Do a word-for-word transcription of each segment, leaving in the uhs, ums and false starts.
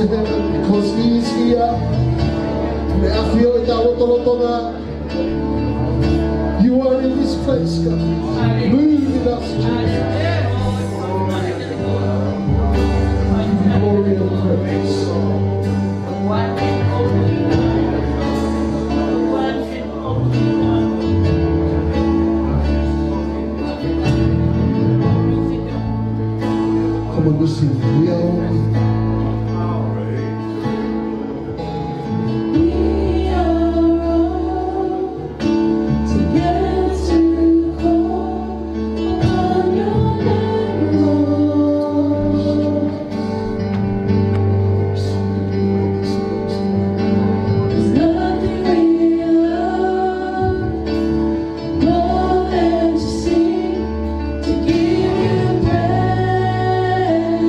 Because he is here. Meʻa fio i ta lotolotonga. You are in this place, God. Move in us, Jesus. Glory and praise. Come on, listen. We are all We are all together to call upon your name, Lord. There's nothing we love more than to sing, to give you praise.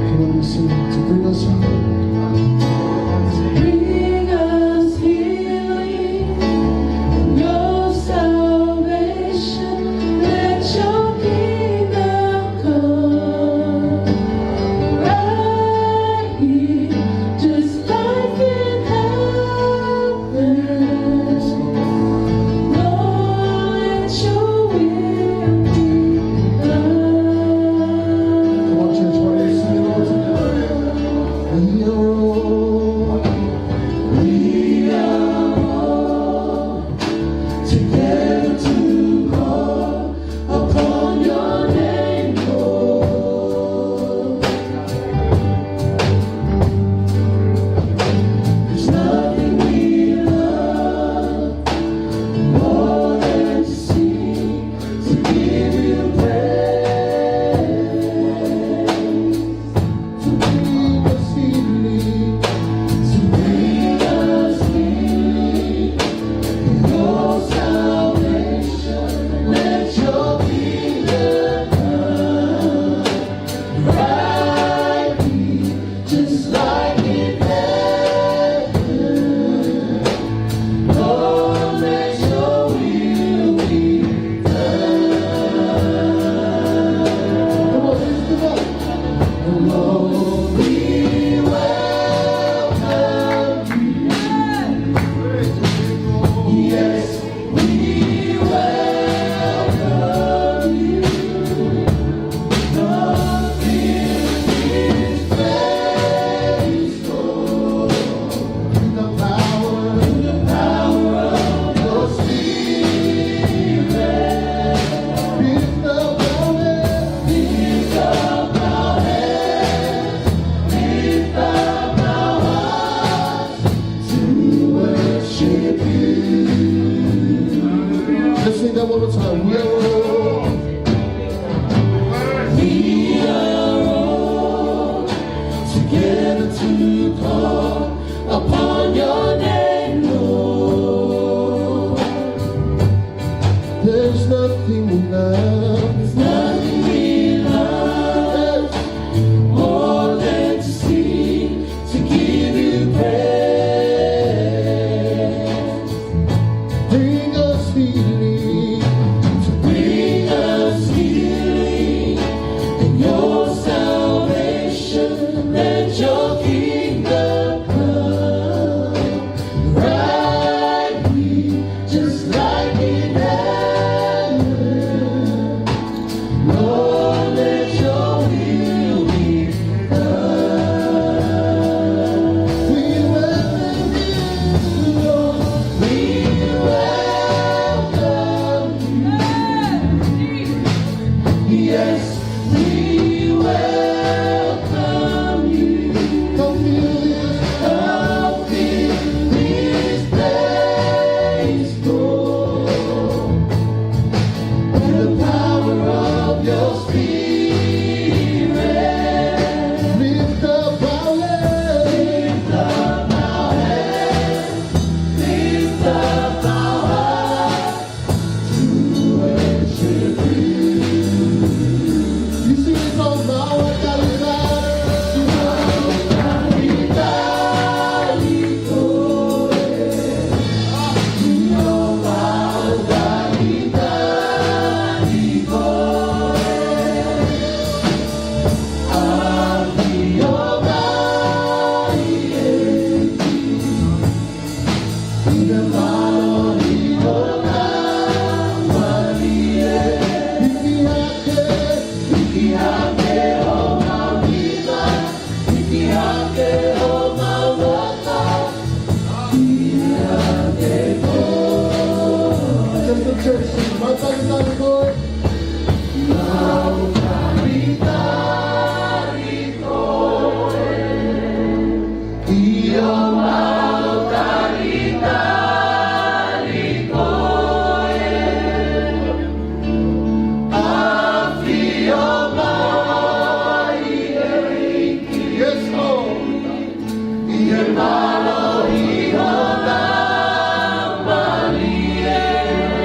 Come on, sing to bring us healing. Bring us healing and your salvation. Let your kingdom come right here, just like it happened. Lord, let your will be done. Come on, church, why don't you sing it all together? We are all, we are all together to call upon your name, Lord. There's nothing we love more than to sing, to give you praise. To bring us healing.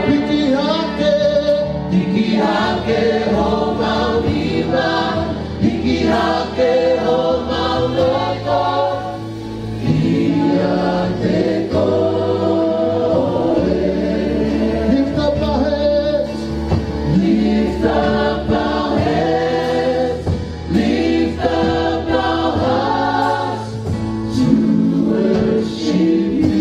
Hiki hake, hiki hake homau hiva, hiki hake homau loto kiate koe. Lift up our heads. Lift up our heads. Lift up our hearts to worship you.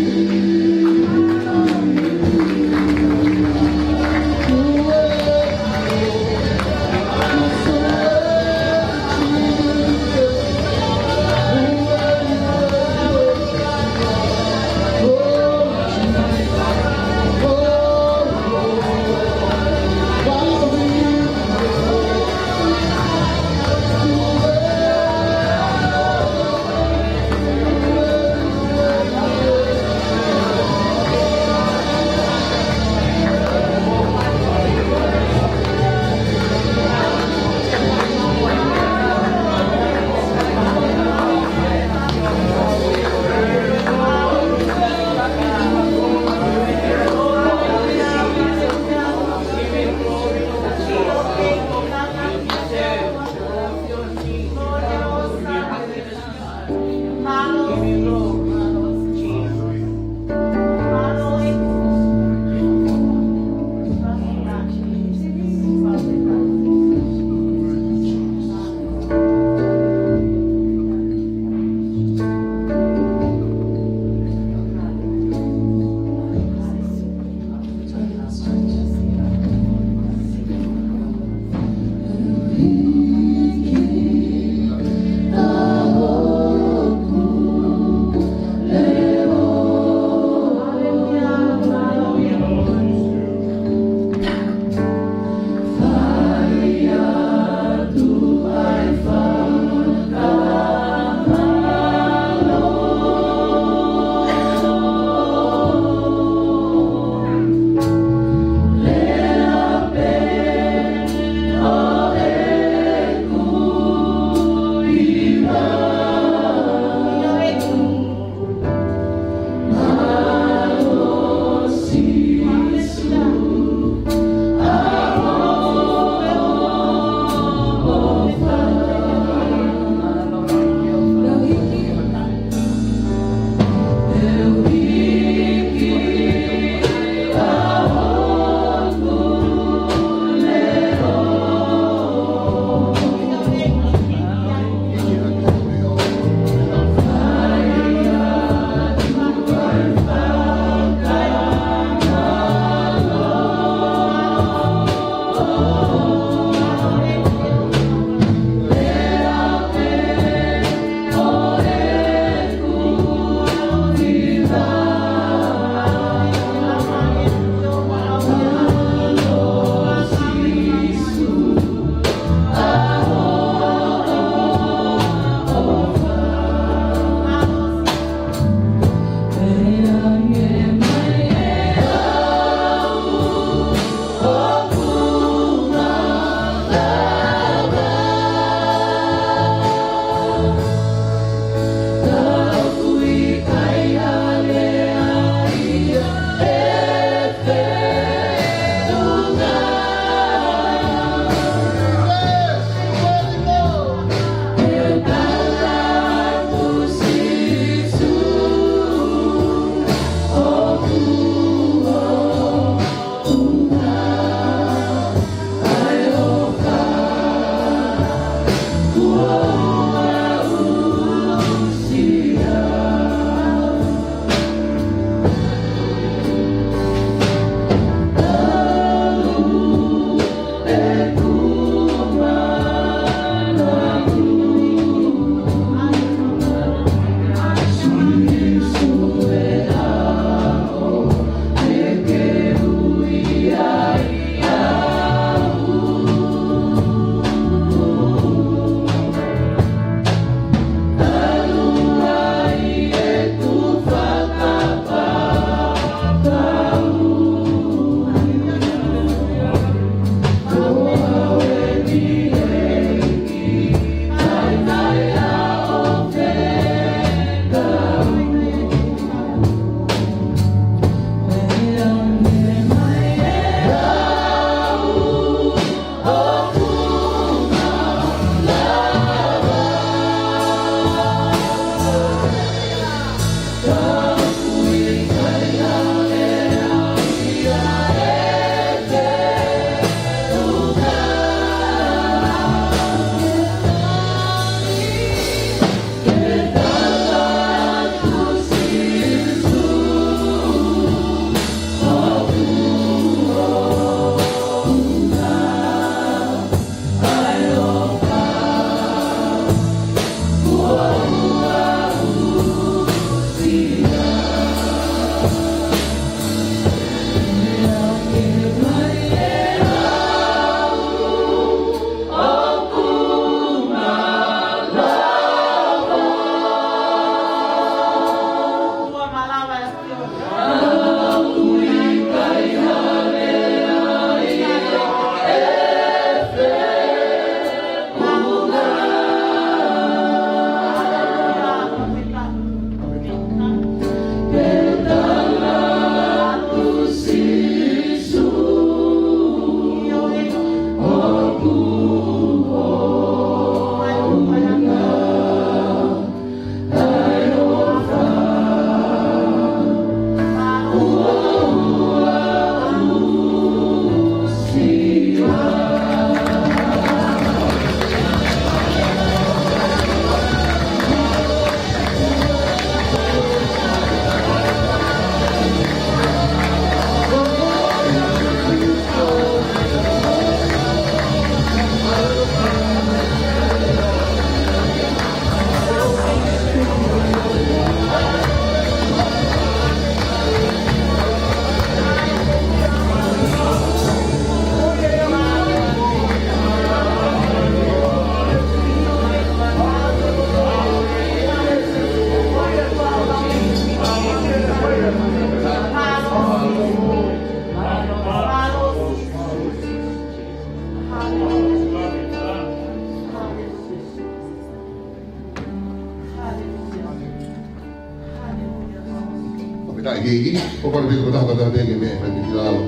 Taʻeʻiiki, ʻoku ou kole pē ki he tokotaha kotoa pē ke meʻa mai ki lalo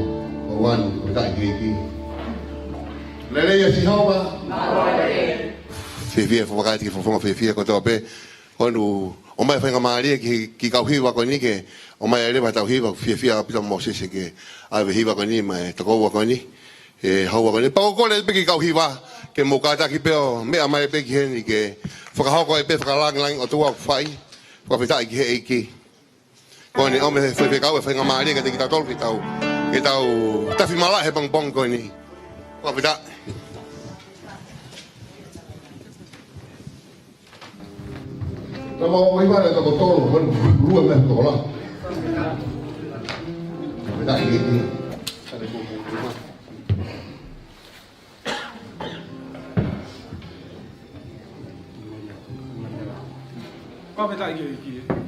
ʻo ʻoatu ʻa e taʻeʻiiki. Lelei ʻa Sihova. Fiefia fakataha ki he fofonga fiefia kotoa pē. Honu, ʻomai faingamālie ki, ki he kau hiva ko eni ke ʻomai leva ʻetau hiva, fiefia ʻaupito Mōsese ke ʻave e hiva ko eni maʻa e tokoua ko eni. ʻE, houa ko eni. Pea ʻoku ou kole pē ki he kau hiva ke mou kātaki pē ʻo meʻa mai pē ki heni ke fakahoko ai pē e fakalāngilangi ʻo e ʻOtua ʻoku fai. Fakafetaʻi ki he ʻEiki. Ko eni ʻomi ʻe he faifekau e faingamālie kiate kitautolu ke tau, ke tau tafi malaʻe he pongipongi ko eni. Fakafetaʻi. Tama o mai vale toko tolu, man, lua me toko la. Fakafetaʻi ki he ʻEiki. Fakafetaʻi ki he ʻEiki.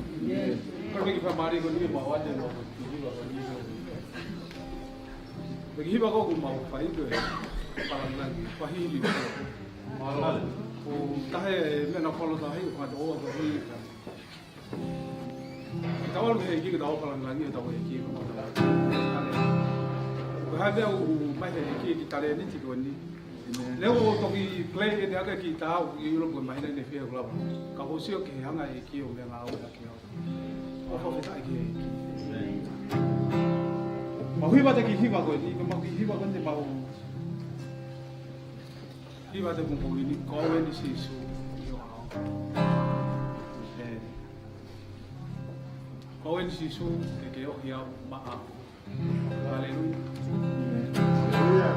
Kole pē ki he faingamālie ko eni ke mau ʻoatu e kiʻi hiva ko eni. Ko e kiʻi hiva ko ē ʻoku mau fai ko e Palangi Langi, Pahili. Ko e taha e meʻa naʻe folofola ai, ʻoku ʻoatu ʻo fai. Ke tau ʻalu ki he ʻEiki, ke tau ʻalu ʻo palangilangi ʻetau ʻEiki, ko e meʻa ʻoku ʻomai ʻe he ʻEiki ki he talēniti ko eni. Leo ʻo toki play ʻene ʻaki e kiʻi tā, ʻoku ʻikai ke u ʻilo pe ko e māhina ʻe fiha ʻe lava. Ka ʻoku ou sio ki he hanga ʻe he ʻEiki ʻo meʻangāueʻaki au. ʻOku fakafetaʻi ki he ʻEiki. Mau hiva atu e kiʻi hiva ko eni, ko ʻemau kiʻi hiva ko eni te mau hiva atu he pongipongi ni, Ko au eni Sīsū, ʻio au. ʻĒ. Ko au eni Sīsū, ke ke ohi au maʻau. Haleluia. Haleluia.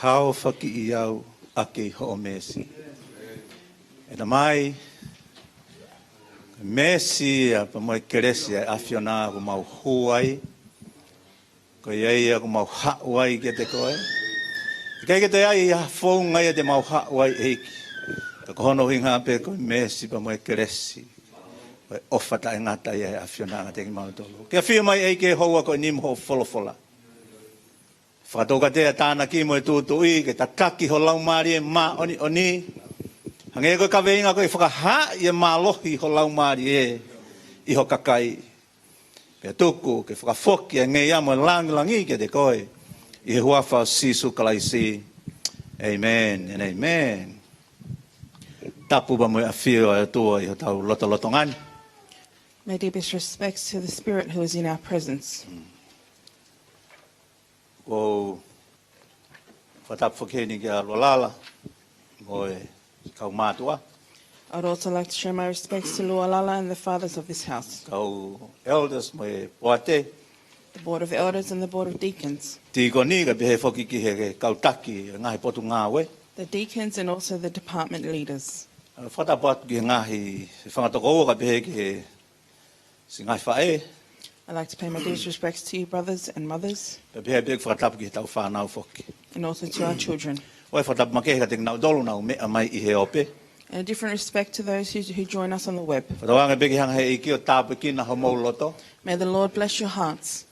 Haofaki au ʻaki hoʻo meesi. ʻE Tamai, meesi ia pea mo e kelesi ʻa e ʻAfiona ʻoku mau hū ai, ko ia ia ʻoku mau haʻu ai kiate koe. ʻIkai ke toe ʻi ai ha founga ia te mau haʻu ai ʻEiki, ka ko hono ʻuhinga pē ko e meesi pea mo e kelesi, ko e ʻofa taʻengata ia ʻa e ʻAfiona kiate kimautolu. Ke ʻafio mai ʻEiki he houa ko eni mo hoʻo folofola. Fakatoukatea e tānaki mo e tūtuuʻi ke tataki ho Laumālie Māʻoniʻoni. Hangē ko e kaveinga ko e fakahaaʻi e mālohi ho Laumālie ʻi ho kakai. Pea tuku ke fakafoki e ngeia mo e lāngilangi kiate koe. ʻI he huafa ʻo Sīsū Kalaisi. Amen and amen. Tapu pea mo e ʻafio ʻa e ʻOtua ʻi hotau lotolotonga ni. My deepest respects to the Spirit who is in our presence. ʻOku ou fakatapu foki heni kia Lualala mo e kau mātuʻa. I'd also like to show my respects to Lualala and the fathers of this house, Kau elders mo e poate. The Board of Elders and the Board of Deacons. Tīkoni kae pehē foki ki he kau taki e ngaahi potungāue. The deacons and also the department leaders. Fakatapu atu ki he ngaahi fanga tokoua kae pehē ki he siʻi ngaahi faʻē. I'd like to pay my deepest respects to you, brothers and mothers, Pea pehē pē ʻeku fakatapu ki he tau fānau foki. And also to our children. ʻOku ou fakatapu makehe kiate kinautolu ʻoku nau meʻa mai ʻi he ope. And a different respect to those who, who join us on the web. Fakatauange pē ke hanga he ʻEiki ʻo tāpuekina homou loto. May the Lord bless your hearts.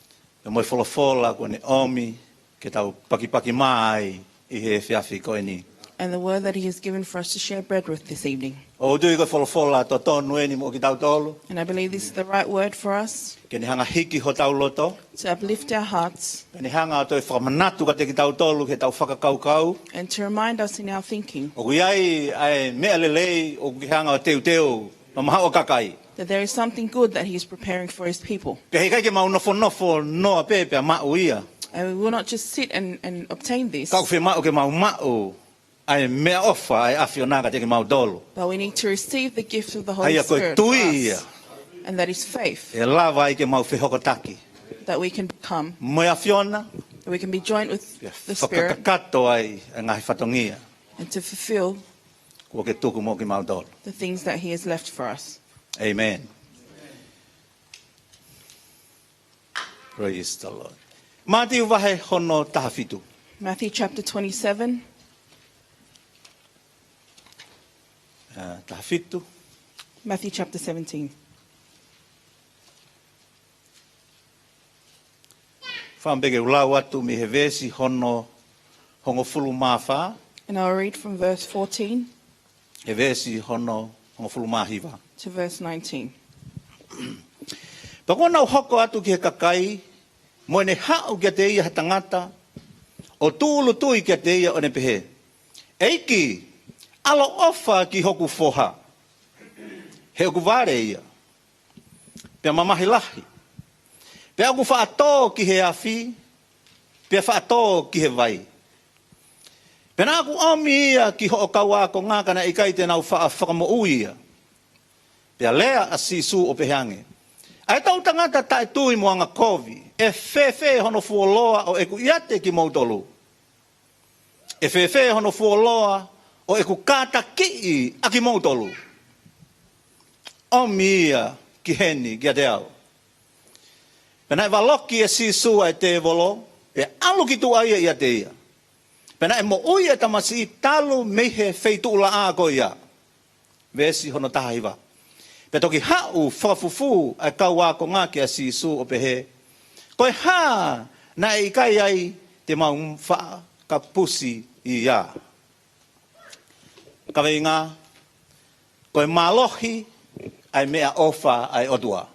Pea mo e folofola kuo ne ʻomi ke tau pakipaki mai ʻi he efiafi ko eni. And the word that he has given for us to share bread with this evening. ʻOku ou tui ko e folofola totonu eni mo kitautolu. And I believe this is the right word for us. Ke ne hanga hiki hotau loto. To uplift our hearts. Ke ne hanga ʻo toe fakamanatu kiate kitautolu ke tau fakakaukau. And to remind us in our thinking. ʻOku ʻi ai ʻa e meʻa lelei ʻoku ke hanga ʻo teuteu maʻa hoʻo kakai. That there is something good that he is preparing for his people. Pea heʻikai ke mau nofonofo noa pē pea maʻu ia. And we will not just sit and, and obtain this. Ka ʻoku fiemaʻu ke mau maʻu ʻa e meʻaʻofa ʻa e ʻAfiona kiate kimautolu. But we need to receive the gift of the Holy Spirit for us. ʻA ia ko e tui ia. And that is faith. ʻE lava ai ke mau fehokotaki. That we can become. Mo e ʻAfiona. That we can be joined with the Spirit. Pea fakakakato ai e ngaahi fatongia. And to fulfill Kuo ke tuku mo kimautolu. The things that he has left for us. Amen. Praise the Lord. Mātiu vahe hono taha fitu. Matthew chapter twenty-seven. Ah, taha fitu. Matthew chapter seventeen. Fakaʻamu pē ke u lau atu mei he veesi hono hongofulu mā fā. And I'll read from verse fourteen He veesi hono hongofulu mā hiva. To verse nineteen. Pea kuo nau hoko atu ki he kakai, mo ʻene haʻu kiate ia ha tangata, ʻo tūʻulutui kiate ia ʻo ne pehē, ʻEiki, ʻaloʻofa ki hoku foha, he ʻoku vale ia, pea mamahi lahi. Pea ʻoku faʻa tō ki he afi, pea faʻa tō ki he vai. Pea naʻa ku ʻomi ia ki hoʻo kau ākonga ka naʻe ʻikai te nau faʻa fakamoʻui ia. Pea lea ʻa Sīsū ʻo pehē ange, ʻA e toʻutangata taʻetui mo angakovi, ʻe fēfē hono fuoloa ʻo ʻeku ʻiate kimoutolu? ʻE fēfē hono fuoloa ʻo ʻeku kātakiʻi ʻa kimoutolu? ʻOmi ia ki heni kiate au. Pea naʻe valoki ʻe Sīsū ʻa e tēvolo, pea ʻalu ki tuʻa ia ʻiate ia. Pea naʻe moʻui ʻa e tamasiʻi talu mei he feituʻulaʻā ko ia. Veesi hono taha hiva. Pea toki haʻu fakafufū ʻa e kau ākonga kia Sīsū ʻo pehē, Ko e hā naʻe ʻikai ai te mau faʻa kapusi ia? Kaveinga, ko e mālohi ʻa e meʻaʻofa ʻa e ʻOtua.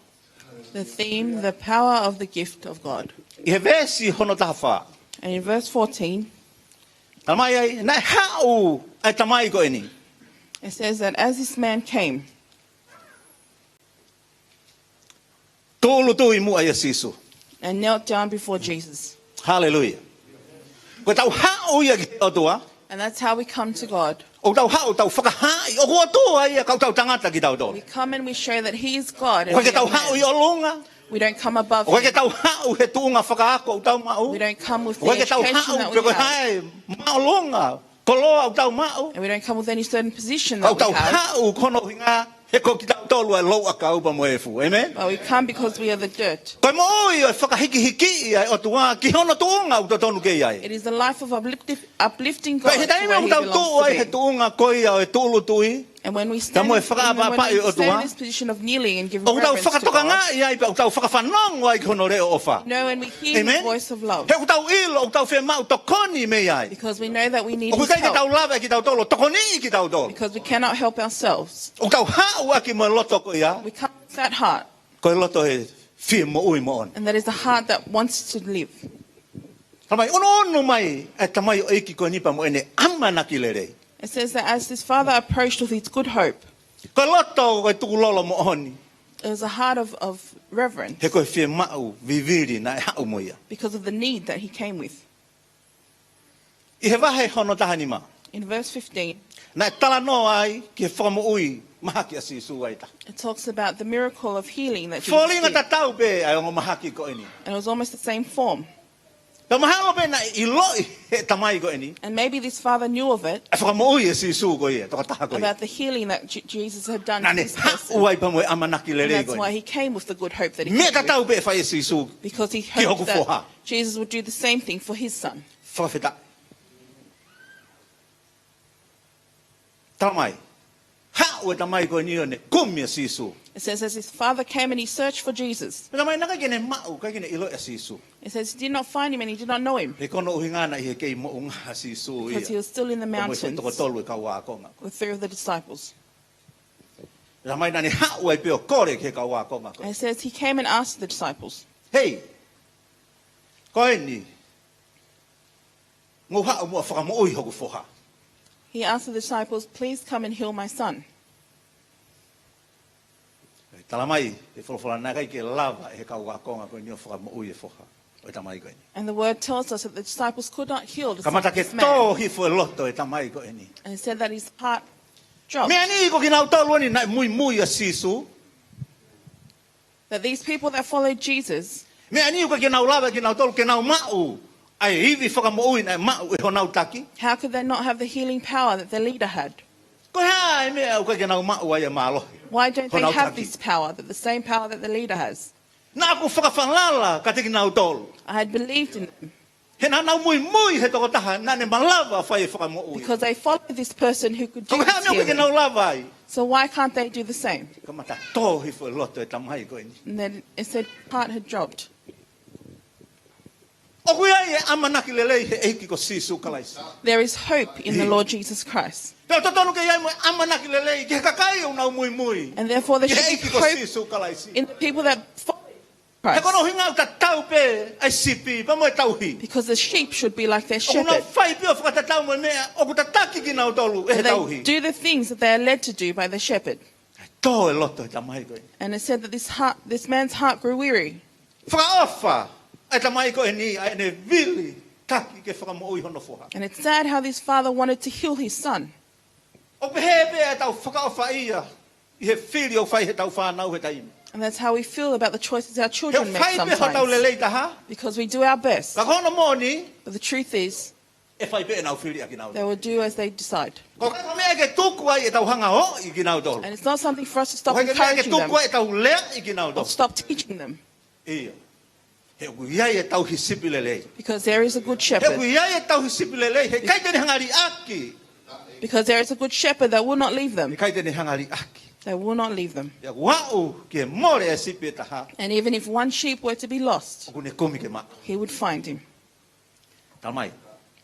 The theme, the power of the gift of God. ʻI he veesi hono taha fā. And in verse fourteen, Tala mai ai, naʻe haʻu ʻa e tamai ko eni. It says that as this man came, Tūʻulutui muʻa ʻia Sīsū. And knelt down before Jesus. Haleluia. Ko e tau haʻu ia ki he ʻOtua. And that's how we come to God. ʻOku tau haʻu, tau fakahaaʻi ʻoku ʻOtua ia, ka ʻoku tau tangata kitautolu. We come and we show that he is God and we are man. ʻOku ʻikai ke tau haʻu ʻi ʻolunga. We don't come above ʻOku ʻikai ke him. tau haʻu he tuʻunga fakaako ʻoku tau maʻu. We don't come with the ʻOku ʻikai ke tau education haʻu that pe we ko e have. hā e māʻolunga koloa ʻoku tau maʻu. And we don't come with any certain position Ka ʻoku that we tau have. haʻu ko hono ʻuhinga he ko kitautolu ʻa e louʻakau pea mo e efu. Amen? But we come because we are the dirt. Ko e moʻui ʻo e fakahikihiki ʻa e ʻOtua ki hono tuʻunga ʻoku totonu ke ʻi ai. It is the life of uplifting, uplifting Pea God he to taimi where ʻoku he tau belongs tuʻu ai he to be. tuʻunga ko ia ʻo e tūʻulutui. And when we Ka stand, mo e in, and when fakaʻapaʻapaʻi we ʻo e ʻOtua. stand in this position of kneeling and giving ʻOku tau reverence to God, fakatokangaʻi ai, pea ʻoku tau fakafanongo ai ki hono leʻo ʻofa. we know and we hear Amen. His voice of love. He ʻoku tau ʻilo, ʻoku tau fiemaʻu tokoni mei ai. Because we know that we need ʻOku His ʻikai ke help. tau lava ʻe kitautolu, tokoniʻi kitautolu. Because we cannot help ourselves. ʻOku tau haʻu ʻaki mo e loto ko ia. We come with that heart. Ko e loto ʻe fie moʻui moʻoni. And that is a heart that wants to live. Tala mai, ʻunuʻunu mai ʻa e tamaioʻeiki ko eni pea mo ʻene ʻamanaki lelei. It says that as this father approached with his good hope, Ko e loto ko e tukulolo moʻoni. it was a heart of, of reverence He ko e fiemaʻu vivili naʻe haʻu mo ia. Because of the need that he came with. ʻI he vahe hono taha nima. In verse fifteen, Naʻe talanoa ai ki he fakamoʻui mahaki ʻa Sīsū ai ta. It talks about the miracle of healing that Fōtunga Jesus did. Tatau pē ʻa e ongo mahaki ko eni. And it was almost the same form. Pea mahalo pē naʻe ʻiloʻi he tamai ko eni. And maybe this father knew of it, ʻA e fakamoʻui ʻe Sīsū ko ia, tokotaha ko ia. About the healing that J- Jesus had done Naʻa to ne this person. Haʻu ai pea mo e ʻamanaki And lelei that's ko why eni. He came with the good hope that He Meʻa came with. Tatau pē ʻe fai ʻe Sīsū. Because he Ki hoku hoped that foha. Jesus would do the same thing for his son. Fakafetaʻi. Tala mai. Haʻu e tamai ko eni ʻo ne kumi ʻa Sīsū. It says, as his father came and he searched for Jesus, Pea tala mai naʻe ʻikai ke ne maʻu, ʻikai ke ne ʻiloʻi ʻa Sīsū. It says he did not find him and he did not know him. He ko hono ʻuhinga naʻe ʻi he kei moʻunga ʻa Sīsū ia. Because he was still in the Pea mo e mountains toko tolu e kau ākonga. With three of the disciples. Tala mai naʻa ne haʻu ai pē ʻo kole ki he kau ākonga ko. And it says he came and asked the disciples. Hei, ko eni, mou haʻu muʻa fakamoʻui hoku foha. He asked the disciples, please come and heal my son. Tala mai, he folofola naʻe ʻikai ke lava ʻe he kau ākonga ko eni ʻo fakamoʻui e foha ʻo e tamai ko eni. And the word tells us that the disciples could not heal the son Kamata of ke this man. Tō hifo e loto e tamai ko eni. And it said that his heart dropped. Meʻa ni ko kinautolu eni naʻe muimui ʻa Sīsū. That these people that followed Jesus, Meʻa ni ko kinautolu, kinautolu ke nau maʻu ʻa e ivi fakamoʻui naʻe maʻu ʻe honau taki. How could they not have the healing power that their leader had? Ko e hā e meʻa ʻoku ʻikai ke nau maʻu ai e mālohi. Why don't they Honau have taki. This power, that the same power that the leader has? Naʻa ku fakafalala kiate kinautolu. I had believed in them. He naʻa nau muimui he tokotaha naʻa ne malava fai e fakamoʻui. Because they followed this person who could do Ko e hā this meʻa ʻoku ʻikai ke healing. Nau lava ai. So why can't they do the same? Kamata tō hifo e loto e tamai ko eni. And then it said heart had dropped. ʻOku ʻi ai e ʻamanaki lelei he ʻEiki ko Sīsū Kalaisi. There is hope in the Lord Jesus Christ. Pea totonu ke ʻi ai mo e ʻamanaki lelei ki he kakai ʻoku nau muimui. And therefore there Ki he should be ʻEiki ko hope Sīsū Kalaisi. In the people that follow He ko hono Christ. ʻuhinga ʻoku tatau pē ʻa e sipi pea mo e tauhi. Because the sheep should be like their ʻOku nau shepherd. Fai pē ʻo fakatatau mo e meʻa ʻoku tataki kinautolu ʻe he And they tauhi. Do the things that they are led to do by the shepherd. Tō e loto e tamai ko eni. And it said that this heart, this man's heart grew weary. Fakaʻofa e tamai ko eni ʻa ʻene vili taki ke fakamoʻui hono foha. And it's sad how this father wanted to heal his son. ʻOku pehē pē ʻetau fakaʻofaʻia ʻi he fili ʻoku fai ʻe heʻetau fānau he taimi. And that's how we feel about the choices our He children ʻoku make fai pē hotau sometimes. Lelei taha. Because we do our best. Ka ko hono moʻoni, But the truth is, ʻe fai pē ʻenau fili ʻa kinautolu. They will do as they decide. Ko e meʻa ke tuku ai ʻetau hanga ʻo ʻi kinautolu. And it's not something for us to stop Ko e meʻa ke encouraging them tuku ai ʻetau lea ʻi kinautolu. Or stop teaching them. ʻIo. He ʻoku ʻi ai e tauhi sipi lelei. Because there is a good He ʻoku shepherd. ʻI ai e tauhi sipi lelei. He ʻikai te ne hanga liʻaki. Because there is a good shepherd that will not leave them. He ʻikai te ne hanga liʻaki. They will not leave them. He ʻoku aʻu ke mole e sipi ʻe taha. And even if one sheep were to be lost, ʻOku ne kumi ke maʻu. He would find him. Tala mai.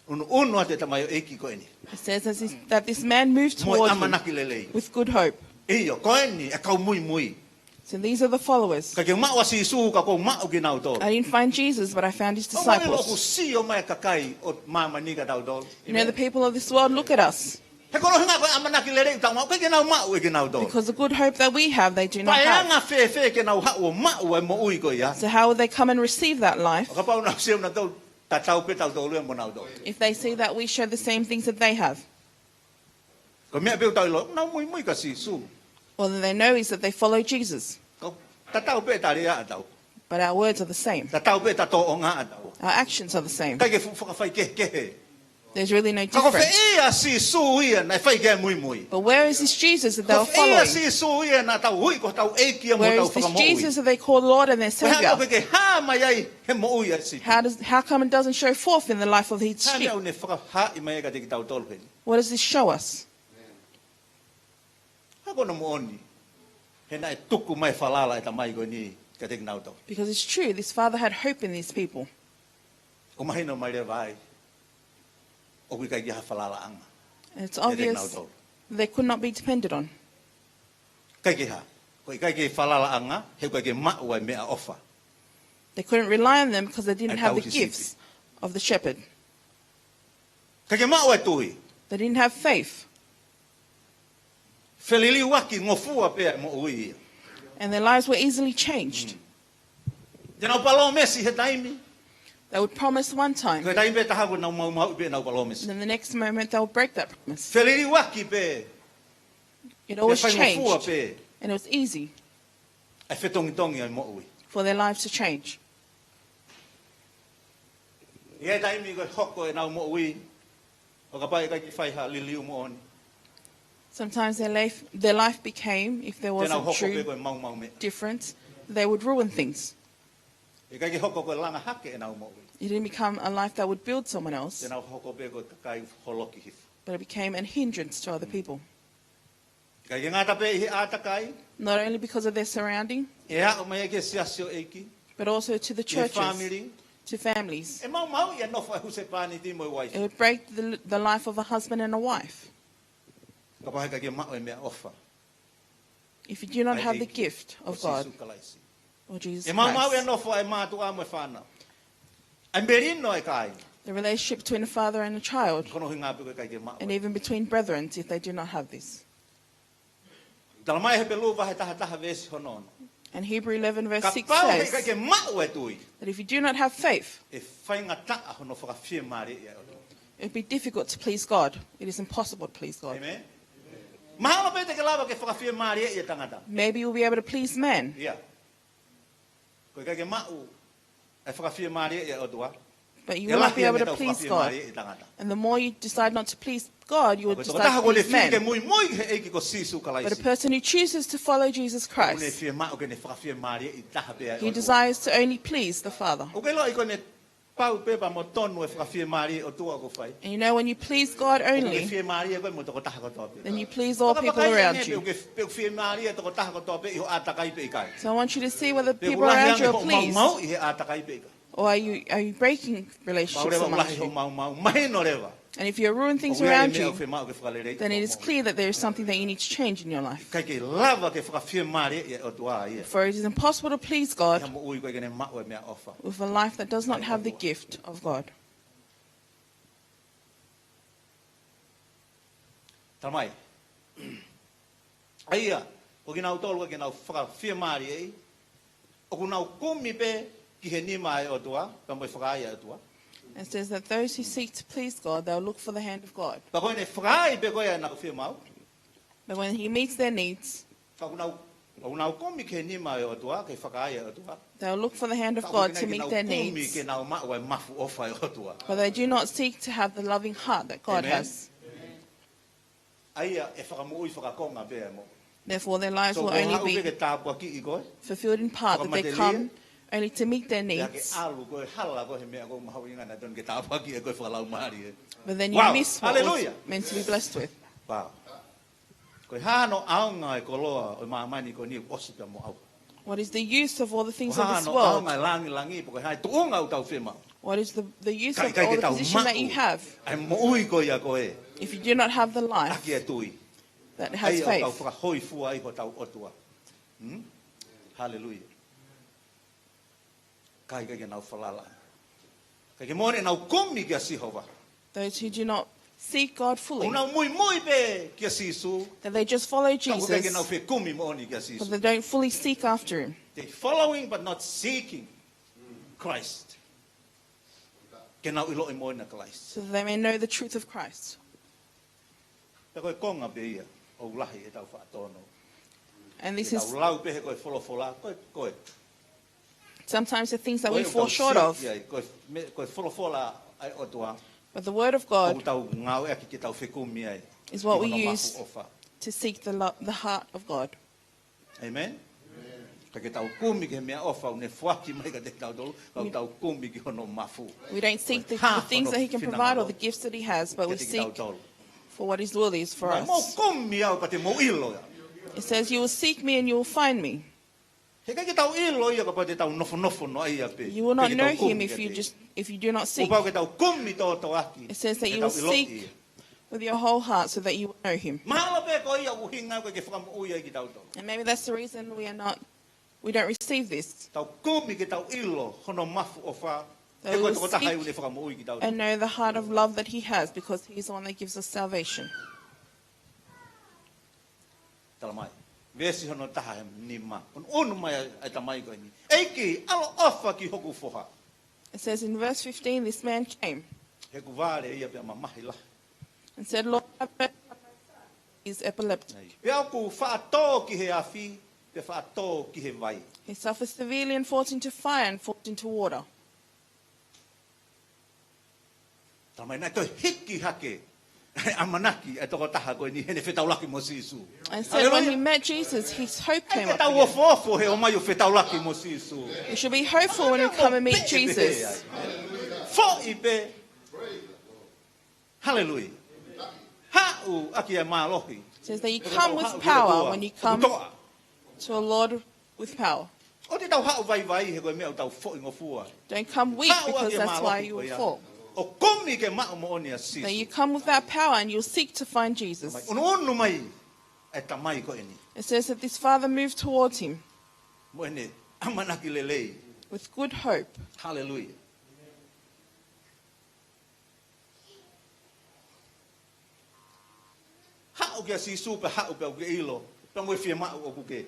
ʻUnuʻunu atu e tamaioʻeiki ko eni. It says as this, that this man moved Mo e towards him ʻamanaki lelei. With good hope. ʻIo, ko eni, e kau muimui. So these are the followers. ʻIkai ke maʻu ʻa Sīsū ka ʻoku ou maʻu kinautolu. I didn't find Jesus, but I found his ʻOku ʻilo ʻoku disciples. Sio mai e kakai ʻo māmani ka tautolu. You know, the people of this world look at us. He ko hono ʻuhinga ko e ʻamanaki lelei ʻoku tau maʻu, ʻikai ke nau maʻu ʻe kinautolu. Because the good hope that we have, they do not Pea ʻe anga have. Fēfē ke nau haʻu ʻo maʻu e moʻui ko ia. So how will they come and receive that life ʻO kapau naʻa ʻosi ʻenau tau tatau pē tautolu ia mo nautolu. If they see that we share the same things that they have? Ko e meʻa pē ʻoku tau ʻilo, nau muimui kia Sīsū. All that they know is that they follow Jesus. Ka tatau pē tali ʻa tau. But our words are the same. Tatau pē ʻetau tōʻonga ʻatautolu. Our actions are the same. ʻIkai ke fuʻu fakafaikehekehe. There's really no difference. Ka ko fē ʻa Sīsū ia naʻe fai ki ai e muimui? But where is this Jesus that they were following? Ko fē ʻa Sīsū ia naʻa tau ui ko hotau ʻEiki mo hotau Fakamoʻui? Where is this Jesus that they call Lord and their Savior? Ko e hā ʻoku ʻikai ke hā mai ai he moʻui ʻa e sipi? How does, how come it doesn't show forth in the life of his sheep? Hā e meʻa ʻoku ne fakahā mai ai kiate kitautolu heni? What does this show us? Ko hono moʻoni, he naʻe tuku mai e falala ʻa e tamai ko eni kiate kinautolu. Because it's true, this father had hope in these people. ʻOku mahino mai leva ai ʻoku ʻikai ke ʻi ai ha falalaʻanga kiate kinautolu. And it's obvious they could not be depended on. ʻIkai ke hā? Ko e ʻikai ke falalaʻanga, he ʻoku ʻikai ke maʻu ʻa e meʻaʻofa. They couldn't rely on them because they didn't have the gifts of the shepherd. ʻIkai ke maʻu ʻa e tui. They didn't have faith. Feliliuaki, ngofua pē ʻa e moʻui ia. And their lives were easily changed. Te nau palōmesi he taimi. They would promise one time. Ko e taimi pē taha ko ʻenau maumauʻi pē ʻenau palōmesi. Then the next moment they would break that promise. Feliliuaki pē. It always changed. Pea faingofua pē. And it was easy. ʻA e fetongitongi ʻa e moʻui. For their lives to change. ʻI he taimi ko ē hoko ʻenau moʻui, ʻo kapau ʻe ʻikai ke fai ha liliu moʻoni. Sometimes their life, their life became, if there wasn't true difference, they would ruin things. Te nau hoko pē ko e maumau meʻa. ʻIkai ke hoko ko e langa hake ʻenau moʻui. It didn't become a life that would build someone else, Te nau hoko pē ko e kakai holoki hifo. But it became a hindrance to other people. ʻIkai ke ngata pē ʻi he ʻātakai. Not only because of their surrounding, ʻE aʻu mai ki he siasi ʻo e ʻEiki. But also to the churches, Ki he family. To families. ʻE maumauʻi ʻa e nofo ʻa e husepāniti mo e uaifi. It would break the, the life of a husband and a wife. Kapau he ʻikai ke maʻu e meʻaʻofa. If you do not have the gift of God or Jesus Christ. ʻA e ʻEiki ko Sīsū Kalaisi. ʻE maumauʻi ʻa e nofo ʻa e mātuʻa mo e fānau. ʻA e melino ʻa e kāinga. The relationship between a father and a child. Ko hono ʻuhinga pē ko e ʻikai ke maʻu. And even between brethren, if they do not have this. Talamai ʻe Hepelū vahe taha taha veesi hono ono. And Hebrew eleven verse six says, Kapau he ʻikai ke maʻu e tui, that if you do not have faith, ʻe faingataʻa hono fakafiemālieʻi ʻa e ʻOtua. It'd be difficult to please God. It is impossible to please God. Amen. Mahalo pē te ke lava ke fakafiemālieʻi e tangata. Maybe you'll be able to please man. ʻIo. Ko e ʻikai ke maʻu e fakafiemālieʻi ʻa e ʻOtua, But you will not be able to please God. ʻE lahi ange ʻetau fakafiemālieʻi e tangata. And the more you decide not to please God, you will decide to please man. Ko e tokotaha ʻoku ne fie ke muimui ki he ʻEiki ko Sīsū Kalaisi. But a person who chooses to follow Jesus Christ, ʻOku ne fie maʻu ke ne fakafiemālieʻi taha pē ʻa e ʻOtua. He desires to only please the Father. ʻOku ke ʻiloʻi ko ʻene pau pē pea mo tonu e fakafiemālie ʻo e ʻOtua ʻoku fai. And you know, when you please God only, ʻOku ke fiemālie koe mo e tokotaha kotoa pē. Then you please all people around you. Pe ʻoku ke, pe ʻoku fiemālie e tokotaha kotoa pē ʻi hoʻo ʻātakai pe ʻikai. So I want you to see whether people around you are pleased. ʻOku ke lahi ange hoʻo maumau ʻi he ʻātakai pe ʻikai. Or are you, are you breaking relationships amongst you? Kapau leva ʻoku lahi hoʻo maumau, mahino leva. And if you're ruining things around you, ʻOku ʻi ai e meʻa ʻoku fiemaʻu ke fakaleleiʻi. Then it is clear that there is something that you need to change in your life. ʻIkai ke lava ke fakafiemālieʻi ʻa e ʻOtua ia. For it is impossible to please God ʻI ha moʻui ʻoku ʻikai ke ne maʻu e meʻaʻofa. With a life that does not have the gift of God. Talamai. ʻA ia, ko kinautolu ʻoku ʻikai ke nau fakafiemālieʻi, ʻoku nau kumi pē ki he nima ʻa e ʻOtua, pea mo e fakaai ʻa e ʻOtua. It says that those who seek to please God, they'll look for the hand of God. Pea ko ʻene fakaai pē ko ia ʻenau fiemaʻu. But when he meets their needs, Ka ʻoku nau, ʻoku nau kumi ki he nima ʻo e ʻOtua, ki he fakaai ʻa e ʻOtua. They'll look for the hand of God to meet their needs. Ka ʻoku ʻikai ke nau kumi ke nau maʻu ʻa e mafu ʻofa ʻa e ʻOtua. But they do not seek to have the loving heart that God has. Amen. ʻA ia ʻe fakamoʻui fakakonga pē ʻa e moʻui. Therefore, their lives will only be fulfilled in part, that they come only to meet their needs. So ko e hā ʻoku ke ke tāpuakiʻi koe, fakamoʻui ʻa e moʻui? Ka ʻoku ʻikai ke tāpuakiʻi ʻe koe e fakalaumālie. But then you miss what was meant to be blessed with. Wow. Ko e hā hono ʻaonga e koloa ʻo e māmani ko eni ʻoku ʻosi pea mo ʻauha? What is the use of all the things of this world? Ko e hā hono ʻaonga e langilangi, pe ko e hā e tuʻunga ʻoku tau fiemaʻu? What is the, the use of all the position that you have? Ka ʻikai ke tau maʻu ʻa e moʻui ko ia ko ē. If you do not have the life that has faith, ʻaki e tui. ʻA ia ʻoku tau fakahōifua ai hotau ʻOtua. Hmm? Hallelujah. Ka ʻikai ke nau falala. Ka ʻikai ke moʻoni ʻenau kumi kia Sihova. Those who do not seek God fully, ʻOku nau muimui pē kia Sīsū. That they just follow Jesus, Ka ʻoku ʻikai ke nau fekumi moʻoni kia Sīsū. But they don't fully seek after him. They're following but not seeking Christ. Ke nau ʻiloʻi moʻoni ʻa Kalaisi. So that they may know the truth of Christ. Pea ko e konga pē ia ʻoku lahi ʻetau faʻa tōnounou. And this is Ke tau lau pē he ko e folofola, ko e, ko e. Sometimes the things that we fall short of. Ko e, ko e, ko e folofola ʻa e ʻOtua. But the word of God ʻoku tau ngāueʻaki ke tau fekumi ai ʻi hono mafu ʻofa. Is what we use to seek the lo-, the heart of God. Amen. Ka ke tau kumi ki he meʻaʻofa ʻoku ne foaki mai kiate kitautolu, ka ʻoku tau kumi ki hono mafu. We don't seek the, the things that he can provide or the gifts that he has, but we seek for what his will is for us. Mou kumi au pea te mou ʻilo ia. It says, "You will seek me and you will find me." He ʻikai ke tau ʻilo ia kapau te tau nofonofo noaʻia pē. You will not know him if you just, if you do not seek. Kuo pau ke tau kumi tōtōaki. It says that you will seek with your whole heart so that you will know him. Mahalo pē ko ia ʻoku ʻuhinga ʻoku ʻikai ke fakamoʻui ai kitautolu. And maybe that's the reason we are not, we don't receive this. Tau kumi ke tau ʻilo hono mafu ʻofa. He ko e tokotaha ia ʻoku ne fakamoʻui kitautolu. That we will seek and know the heart of love that he has, because he is the one that gives us salvation. Tala mai. Veesi hono taha nima. ʻUnuʻunu mai ʻa e tamai ko eni. ʻEiki, ʻaloʻofa ki hoku foha. It says in verse fifteen, this man came. He ʻoku vale ia pea mamahi lahi. And said, "Lord, have mercy on my son. He is epileptic." Pea ʻoku faʻa tō ki he afi, pea faʻa tō ki he vai. He suffers severely and falls into fire and falls into water. Tala mai naʻe toe hiki hake ʻa e ʻamanaki ʻa e tokotaha ko eni heʻene fetaulaki mo Sīsū. And so when he met Jesus, his hope came up again. Haleluia. ʻIkai ke tau ofoofo he ʻomai ʻo fetaulaki mo Sīsū. We should be hopeful when we come and meet Jesus. Foʻi pē. Haleluia. Haʻu ʻaki e mālohi. Says that you come with power when you come to a Lord with power. ʻOua te tau haʻu vaivai he ko e meʻa ʻoku tau foʻi ngofua. Don't come weak because that's why you will fall. Haʻu ʻaki e mālohi ko ia. ʻO kumi ke maʻu moʻoni ʻa Sīsū. That you come with that power and you'll seek to find Jesus. ʻUnuʻunu mai ʻa e tamai ko eni. It says that this father moved towards him. Mo ʻene ʻamanaki lelei. With good hope. Haleluia. Haʻu kia Sīsū pea haʻu pea ʻoku ke ʻilo, pea mo e fiemaʻu ʻoku ke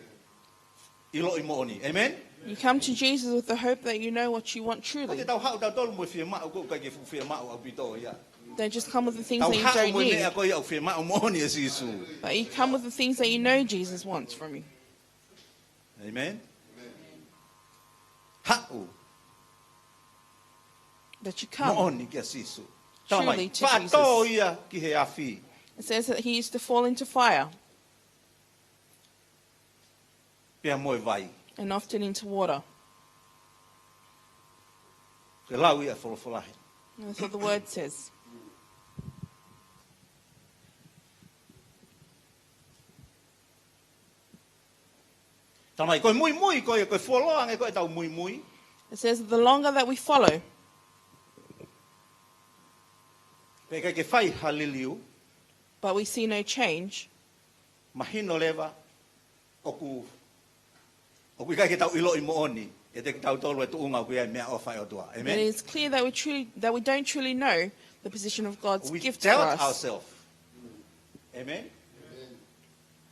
ʻiloʻi moʻoni. Amen? You come to Jesus with the hope that you know what you want truly. ʻOua te tau haʻu tautolu mo e fiemaʻu ʻoku ʻikai ke fuʻu fiemaʻu ʻaupito ia. Don't just come with the things that you don't need. Tau haʻu mo e meʻa ko ia ʻoku fiemaʻu moʻoni ʻe Sīsū. But you come with the things that you know Jesus wants from you. Amen. Haʻu. That you come moʻoni kia Sīsū. Tala mai, truly to Jesus. Faʻa tō ia ki he afi. It says that he used to fall into fire. Pea mo e vai. And often into water. Ko e lau ia ʻa e folofola heni. And that's what the word says. Tala mai, ko e muimui, ko e, ko e fuoloa ange ko ʻetau muimui. It says, "The longer that we follow, pea ʻikai ke fai ha liliu, but we see no change, mahino leva ʻoku, ʻoku ʻikai ke tau ʻiloʻi moʻoni ʻiate kitautolu e tuʻunga ʻoku ʻi ai e meʻaʻofa ʻa e ʻOtua." Amen? Then it is clear that we truly, that we don't truly know the position of God's gift for us. We doubt ourselves. Amen?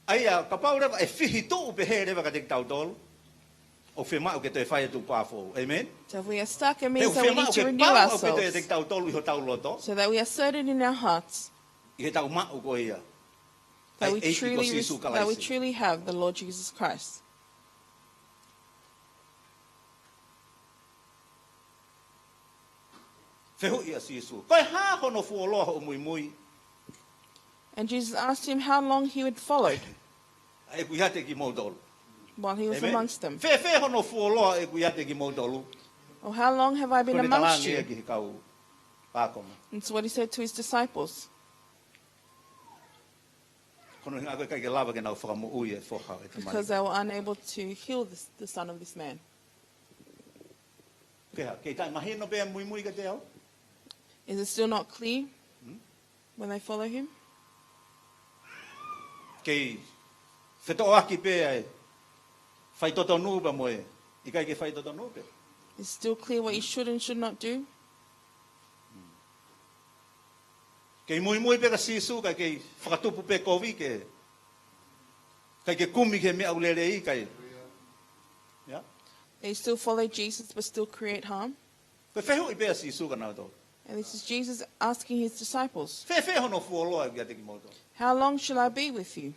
ʻA ia, kapau leva ʻe fihi tuʻu pehē leva kiate kitautolu, ʻoku fiemaʻu ke toe fai e tukupā foʻou. Amen? So if we are stuck, it means that we need to renew ourselves. He ʻoku fiemaʻu ke paʻu ʻaupito ʻiate kitautolu ʻi hotau loto. So that we are certain in our hearts ʻI heʻetau maʻu ko ia ʻa e ʻEiki ko Sīsū Kalaisi. That we truly, that we truly have the Lord Jesus Christ. Fehuʻi ʻa Sīsū, ko e hā hono fuoloa hoʻo muimui? And Jesus asked him how long he had followed. ʻA ʻeku ʻiate kimoutolu. While he was amongst them. Amen. Fēfē hono fuoloa ʻeku ʻiate kimoutolu? Or how long have I been amongst you? Ko ʻene talaange ia ki he kau ākonga. It's what he said to his disciples. Ko hono ʻuhinga ko e ʻikai ke lava ke nau fakamoʻui e foha ʻo e tamai. Because they were unable to heal this, the son of this man. Ke hā, kei taʻemahino pē ʻa e muimui kiate au? Is it still not clear when they follow him? Kei fetoʻoaki pē ʻa e faitotonu pea mo e ʻikai ke faitotonu pē. Is it still clear what you should and should not do? Kei muimui pē kia Sīsū, ka kei fakatupu pē kovi ke, ʻikai ke kumi ki he meʻa ʻoku lelei, ʻikai. Yeah? They still follow Jesus but still create harm. Ko e fehuʻi pē ʻa Sīsū kia nautolu. And this is Jesus asking his disciples, fēfē hono fuoloa ʻeku ʻiate kimoutolu? How long shall I be with you?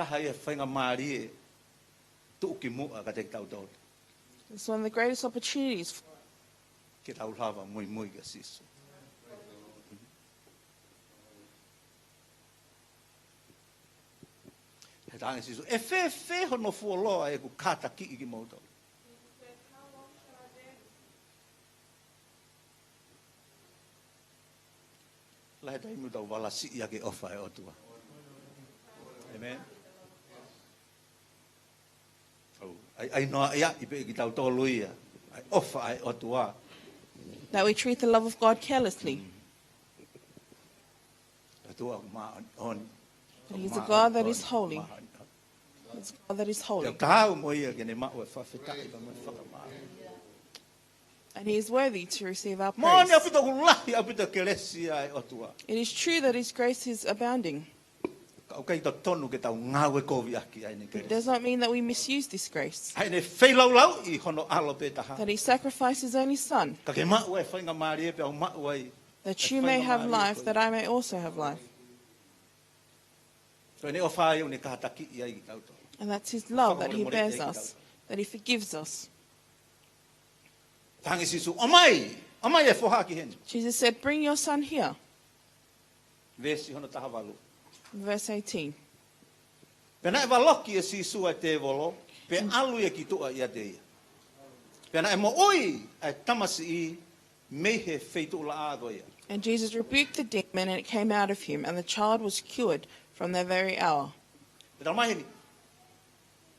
Taha ia e faingamālie tuʻukimuʻa kiate kitautolu. It's one of the greatest opportunities for Ke tau lava muimui kia Sīsū. He talaange ʻe Sīsū, ʻe fēfē hono fuoloa ʻeku kātakiʻi kimoutolu? Lahi e taimi ʻoku tau valasiʻi ʻaki e ʻofa ʻa e ʻOtua. Amen. ʻOku ʻai, ʻai noaʻia ʻi pē kitautolu ia ʻa e ʻofa ʻa e ʻOtua. That we treat the love of God carelessly. ʻOtua ʻoku māʻoniʻoni. That he is a God that is holy. Māʻoniʻoni. He's a God that is holy. Te u tau mo ia ke ne maʻu e fakafetaʻi pea mo e fakamālō. And he is worthy to receive our praise. Moʻoni ʻaupito ʻoku lahi ʻaupito e kelesi ʻa e ʻOtua. It is true that his grace is abounding. Ka ʻoku ʻikai totonu ke tau ngāue kovi ʻaki ʻa ʻene kelesi. It does not mean that we misuse this grace. ʻA ʻene feilaulauʻi hono ʻAlo pē taha. That he sacrificed his only son. Ka ke maʻu ai e faingamālie pea u maʻu ai. That you may have life, that I may also have life. Ko ʻene ʻofa ia ʻoku ne kātakiʻi ai kitautolu. And that's his love, that he bears us, that he forgives us. Talaange ʻe Sīsū, ʻomai, ʻomai e foha ki heni. Jesus said, "Bring your son here." Veesi hono taha valu. Verse eighteen. Pea naʻe valoki ʻe Sīsū ʻa e tēvolo, pea ʻalu ia ki tuʻa ʻiate ia. Pea naʻe moʻui ʻa e tamasiʻi mei he feituʻulaʻā ko ia. And Jesus rebuked the demon, and it came out of him, and the child was cured from that very hour. Pea talamai heni,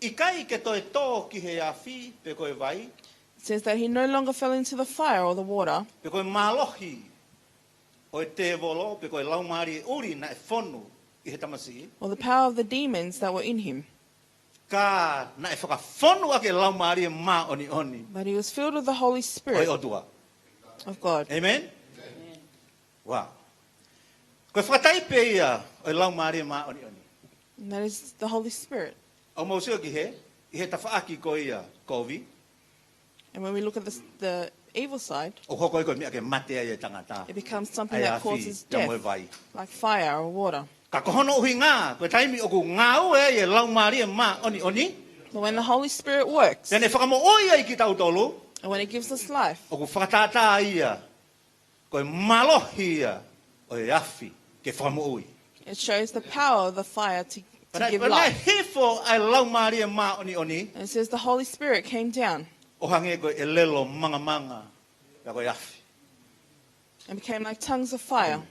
ʻikai ke toe tō ki he afi pe ko e vai. It says that he no longer fell into the fire or the water. Pe ko e mālohi ʻo e tēvolo, pe ko e laumālie ʻuli naʻe fonu ʻi he tamasiʻi. Or the power of the demons that were in him. Ka naʻe fakafonu ʻaki e Laumālie Māʻoniʻoni. But he was filled with the Holy Spirit. ʻO e ʻOtua. Of God. Amen? Wow. Ko e fakataipe ia ʻo e Laumālie Māʻoniʻoni. And that is the Holy Spirit. ʻOku mou sio ki he, ʻi he tafaʻaki ko ia kovi. And when we look at the, the evil side, ʻOku hoko ia ko e meʻa ke mate ai e tangata. It becomes something that causes death, ʻA e afi, ia mo e vai. Like fire or water. Ka ko hono ʻuhinga, ko e taimi ʻoku ngāue ai e Laumālie Māʻoniʻoni. But when the Holy Spirit works, Pea ne fakamoʻui ai kitautolu. And when it gives us life, ʻOku fakatātā ia ko e mālohi ia ʻo e afi ke fakamoʻui. It shows the power of the fire to, to give life. Pea naʻe hifo ʻa e Laumālie Māʻoniʻoni. And it says the Holy Spirit came down. ʻO hangē ko e ʻelelo mangamanga ia ko e afi. And became like tongues of fire.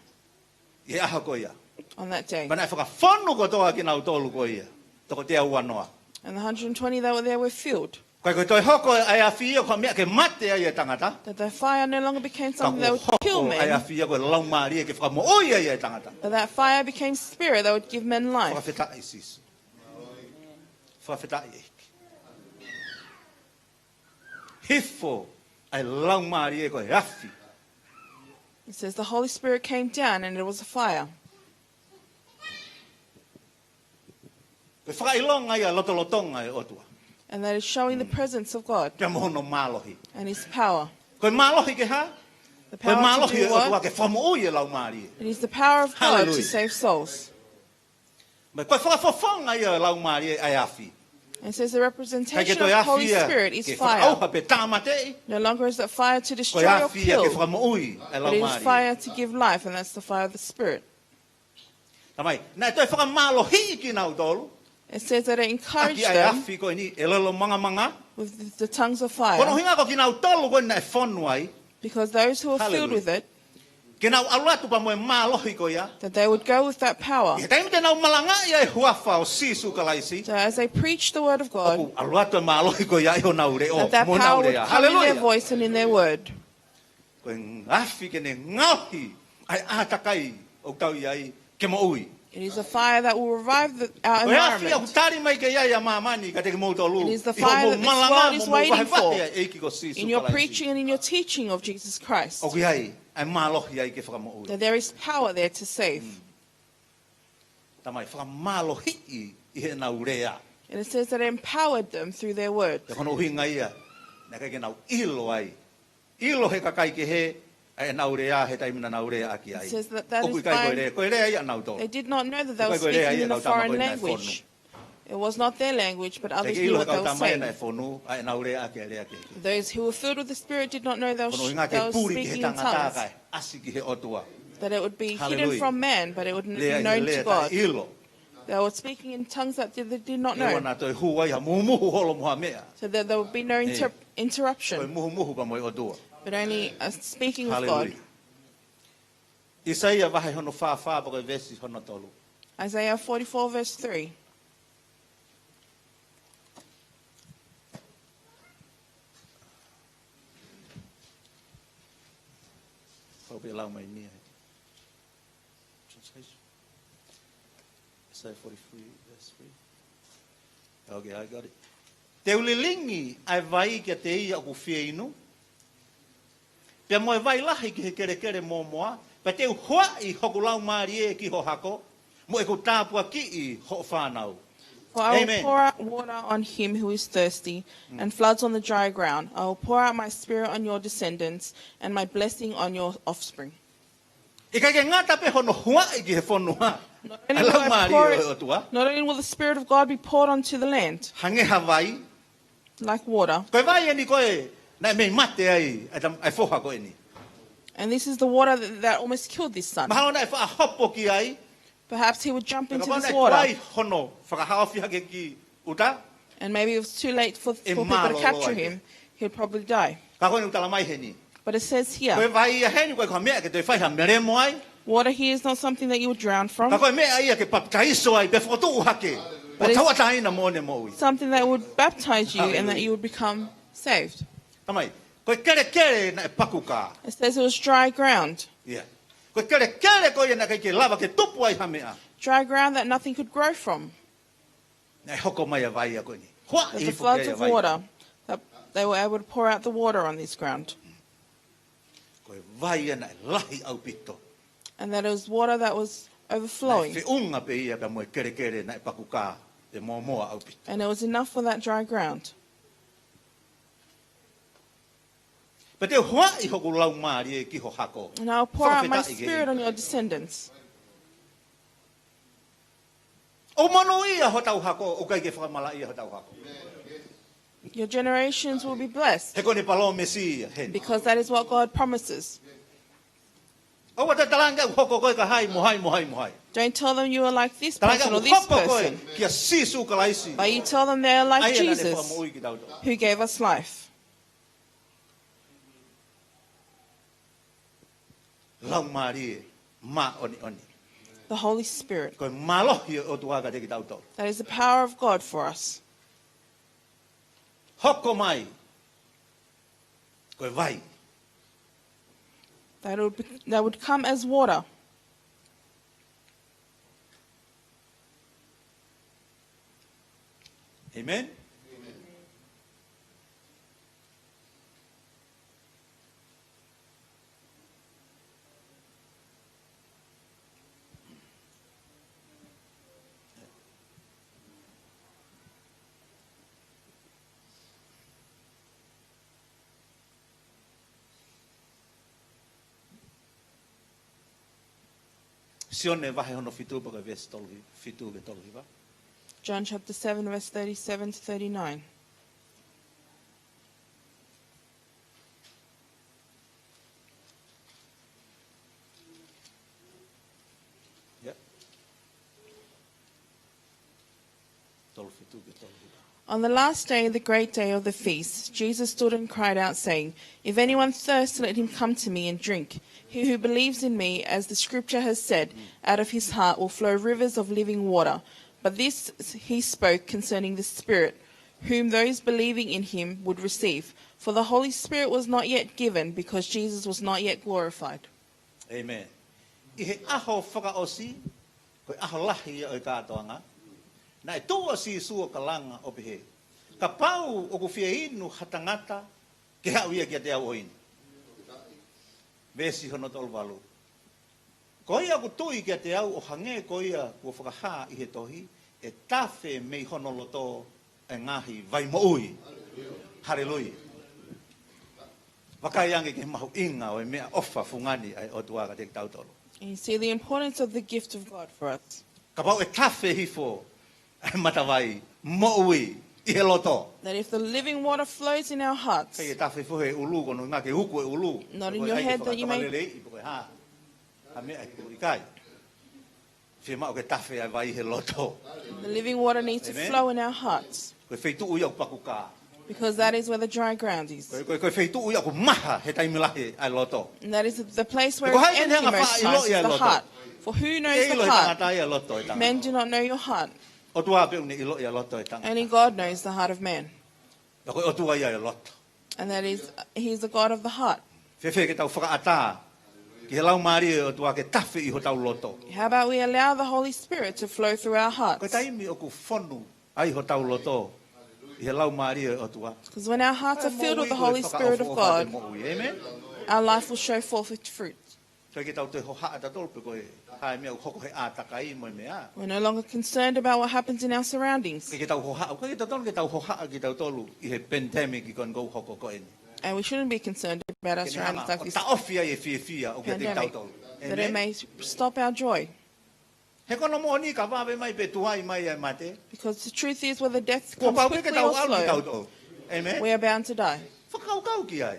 ʻI he ʻaho ko ia. On that day. Pea naʻe fakafonu kotoa kinautolu ko ia. Toko teau uanoa. And the hundred and twenty that were there were filled. Ko e, ko e toe hoko ʻa e afi ia ko e meʻa ke mate ai e tangata. That the fire no longer became something that would kill men. Ka kuo hoko ʻa e afi ia ko e Laumālie ke fakamoʻui ai e tangata. But that fire became spirit that would give men life. Fakafetaʻi Sīsū. Fakafetaʻi ʻEiki. Hifo ʻa e Laumālie ko e afi. It says the Holy Spirit came down and it was a fire. Ko e fakaʻilonga ia lotolotonga e ʻOtua. And that is showing the presence of God. Pea mo hono mālohi. And his power. Ko e mālohi ke hā? The power to do what? Ko e mālohi e ʻOtua ke fakamoʻui e laumālie. It is the power of God to save souls. Hallelujah. Mo e ko e fakafofonga ia e laumālie ʻa e afi. And it says the representation of Holy Spirit is fire. ʻIkai ke toe afi ia ke fakaʻauha pe tāmateʻi. No longer is it fire to destroy or kill, Ko e afi ia ke fakamoʻui e laumālie. But it is fire to give life, and that's the fire of the Spirit. Talamai, naʻe toe fakamālohiʻi kinautolu. It says that it encouraged them ʻAki ʻa e afi ko eni, ʻelelo mangamanga. With the, the tongues of fire. Ko hono ʻuhinga ko kinautolu ko eni naʻe fonu ai. Because those who were filled with it, Hallelujah. Ke nau ʻalu atu pea mo e mālohi ko ia. That they would go with that power. ʻI he taimi te nau malangaʻi ai e huafa ʻo Sīsū Kalaisi. So as they preach the word of God, ʻOku ʻalu atu e mālohi ko ia ʻi honau leʻo, that that power would come in their voice and in their word. Hallelujah. Ko e afi ke ne ngaohi ʻa e ʻātakai ʻoku tau ʻi ai ke moʻui. It is a fire that will revive the, our environment. Ko e afi ʻoku tali mai ki ai ʻa māmani kiate kimoutolu. It is the fire that this world is waiting for. ʻI hoʻomou malangaʻi mo hoʻomou vahevahe ʻa e ʻEiki ko Sīsū Kalaisi. In your preaching and in your teaching of Jesus Christ. ʻOku ʻi ai ʻa e mālohi ai ke fakamoʻui. That there is power there to save. Mm. Talamai fakamālohiʻi ʻi heʻenau lea. And it says that it empowered them through their words. Pea ko hono ʻuhinga ia, naʻe ʻikai ke nau ʻilo ai. ʻIlo he kakai kehe ʻa ʻenau lea he taimi naʻa nau lea ʻaki ai. It says that that is fine. ʻOku ʻikai ko e lea, ko e lea ia ʻanautolu. They did not know that they were speaking in a foreign language. ʻOku ʻikai ko e lea ia ʻa e kau tama ko eni naʻe fonu. It was not their language, but others knew what they were saying. Those who were filled with the Spirit did not know they were, they were speaking in tongues, that it would be hidden from man, but it would be known to God. They were speaking in tongues that they did not know, so that there would be no inter-, interruption, but only a speaking with God. ʻAisea vahe hono fā fā pea ko e veesi hono tolu. Isaiah forty-four, verse three. Hope ʻe lau mai ʻeni. Translation. Isaiah forty-three, verse three. Okay, I got it. Te u lilingi ʻa e vai kiate ia ʻoku fie inu, pea mo e vai lahi ki he kelekele mōmoa, pea te u huaʻi hoku laumālie ki ho hako, mo ʻeku tāpuakiʻi hoʻo fānau. For I will pour out water on him who is thirsty, and floods on the dry ground. I will pour out my spirit on your descendants, and my blessing on your offspring. ʻIkai ke ngata pē hono huaʻi ki he fonua ʻa e laumālie ʻo e ʻOtua, not only will the Spirit of God be poured onto the land, hangē ha vai, like water. Ko e vai ʻeni ko ē naʻe mei mate ai ʻa e tam-, ʻa e foha ko eni. And this is the water that, that almost killed this son. Mahalo naʻe faʻa hopo ki ai. Perhaps he would jump into this water. Kapau naʻe ʻikai hono fakahaofi hake ki ʻuta, and maybe it was too late for, for people to capture him, he'd probably die. Ka ko eni ʻoku tala mai heni, but it says here, ko e vai ia heni, ʻoku ʻikai ko ha meʻa ke toe fai ha melemo ai. Water here is not something that you would drown from. Ka ko e meʻa ia ke papitaiso ai, pea fokotuʻu hake, pea tauʻatāina mo ʻene moʻui. Something that would baptize you and that you would become saved. Tamai, ko e kelekele naʻe paku kā. It says it was dry ground. Yeah. Ko e kelekele ko ia naʻe ʻikai ke lava ke tupu ai ha meʻa. Dry ground that nothing could grow from. Naʻe hoko mai ʻa e vai ia ko eni. Huaʻi hifo ki ai ʻa e vai. That the floods of water, that they were able to pour out the water on this ground. Ko e vai ia naʻe lahi ʻaupito. And that it was water that was overflowing. Naʻe feʻunga pē ia pea mo e kelekele naʻe paku kā, ʻe mōmoa ʻaupito. And it was enough for that dry ground. Pea te u huaʻi hoku laumālie ki ho hako. And I'll pour out my spirit on your descendants. ʻOku monūʻia hotau hako, ʻoku ʻikai ke fakamalaʻia hotau hako. Your generations will be blessed. He ko ʻene palōmesi ia heni. Because that is what God promises. ʻOua te talaange ʻoku hoko koe ko hai mo hai mo hai mo hai. Don't tell them you are like this person or this person. Talaange ʻoku hoko koe kia Sīsū Kalaisi. But you tell them they are like Jesus, ʻa ia naʻa ne fakamoʻui kitautolu, who gave us life. Laumālie Māʻoniʻoni. The Holy Spirit. Ko e mālohi ʻo e ʻOtua kiate kitautolu. That is the power of God for us. Hoko mai ko e vai. That would be, that would come as water. Amen. Sione vahe hono fitu pea ko e veesi tolu hi-, fitu ki he tolu hiva. John chapter seven, verse thirty-seven to thirty-nine. Yep. Tolu fitu ki he tolu hiva. On the last day, the great day of the feast, Jesus stood and cried out, saying, "If anyone thirsts, let him come to me and drink. He who believes in me, as the scripture has said, out of his heart will flow rivers of living water." But this he spoke concerning the Spirit, whom those believing in him would receive. For the Holy Spirit was not yet given, because Jesus was not yet glorified. Amen. ʻI he ʻaho fakaʻosi, ko e ʻaho lahi ia ʻo e kātoanga, naʻe tuʻu ʻa Sīsū ʻo kalanga ʻo pehē, "Kapau ʻoku fie inu ha tangata, ke haʻu ia kiate au ʻo inu." Veesi hono tolu valu. Ko ia ʻoku tui kiate au ʻo hangē ko ia kuo fakahā ʻi he tohi, ʻe tafe mei hono loto ʻa e ngaahi vai moʻui. Haleluia. Vakai ange ki he mahuʻinga ʻo e meʻaʻofa fungani ʻa e ʻOtua kiate kitautolu. And you see the importance of the gift of God for us. Kapau ʻe tafe hifo ʻa e matavai moʻui ʻi he loto. That if the living water flows in our hearts, ʻIkai ke tafe fohe ʻulu, ko hono ʻuhinga ke uku e ʻulu. Not in your head that you may Ko e ʻai ke fakatamalelei, ko e hā. Ha meʻa ʻi ko ʻikai. Fiemaʻu ke tafe ʻa e vai he loto. The living water needs to Amen. flow in our hearts. Ko e feituʻu ia ʻoku pakukā. Because that is where the dry ground is. Ko e, ko e, ko e feituʻu ia ʻoku maha he taimi lahi ʻa e loto. And that is the place where Ko hai it's ke empty neongo most faʻa times, ʻilo is ia the loto. heart. For who knows Ke the ʻilo e heart? tangata ia loto e tangata. Men do not know your heart. ʻOtua pē ʻoku ne ʻilo ia loto e tangata. Only God knows the heart of man. Ka ko e ʻOtua ia e loto. And that is, He is the God of the heart. Fēfē ke tau fakaʻatā ki he Laumālie ʻo e ʻOtua ke tafe ʻi hotau loto. How about we allow the Holy Spirit to flow through our hearts? Ko e taimi ʻoku fonu ai hotau loto ʻi he Laumālie ʻo e ʻOtua. Because when our hearts are filled with the Holy Spirit of God, our life will show forth its fruit. ʻIkai ke tau toe hohaʻa tautolu pe ko e hā e meʻa ʻoku hoko he ʻātakai mo e meʻa. We're no longer concerned about what happens in our surroundings. ʻIkai ke tau hohaʻa, ʻikai ke tau tonu ke tau hohaʻa kitautolu ʻi he pandemic ko eni ʻoku hoko ko eni. And we shouldn't be concerned about our surroundings like this pandemic. Ke ne hanga ʻo taʻofi ai e fiefia ʻoku ʻiate kitautolu. That it may stop our joy. He ko hono moʻoni ka vave mai pe tuai mai ʻa e mate. Because the truth is, whether death comes quickly or slow, we are bound to die. Kuo pau ke tau ʻalu ki tautolu. Amen. Fakaʻuʻau ki ai.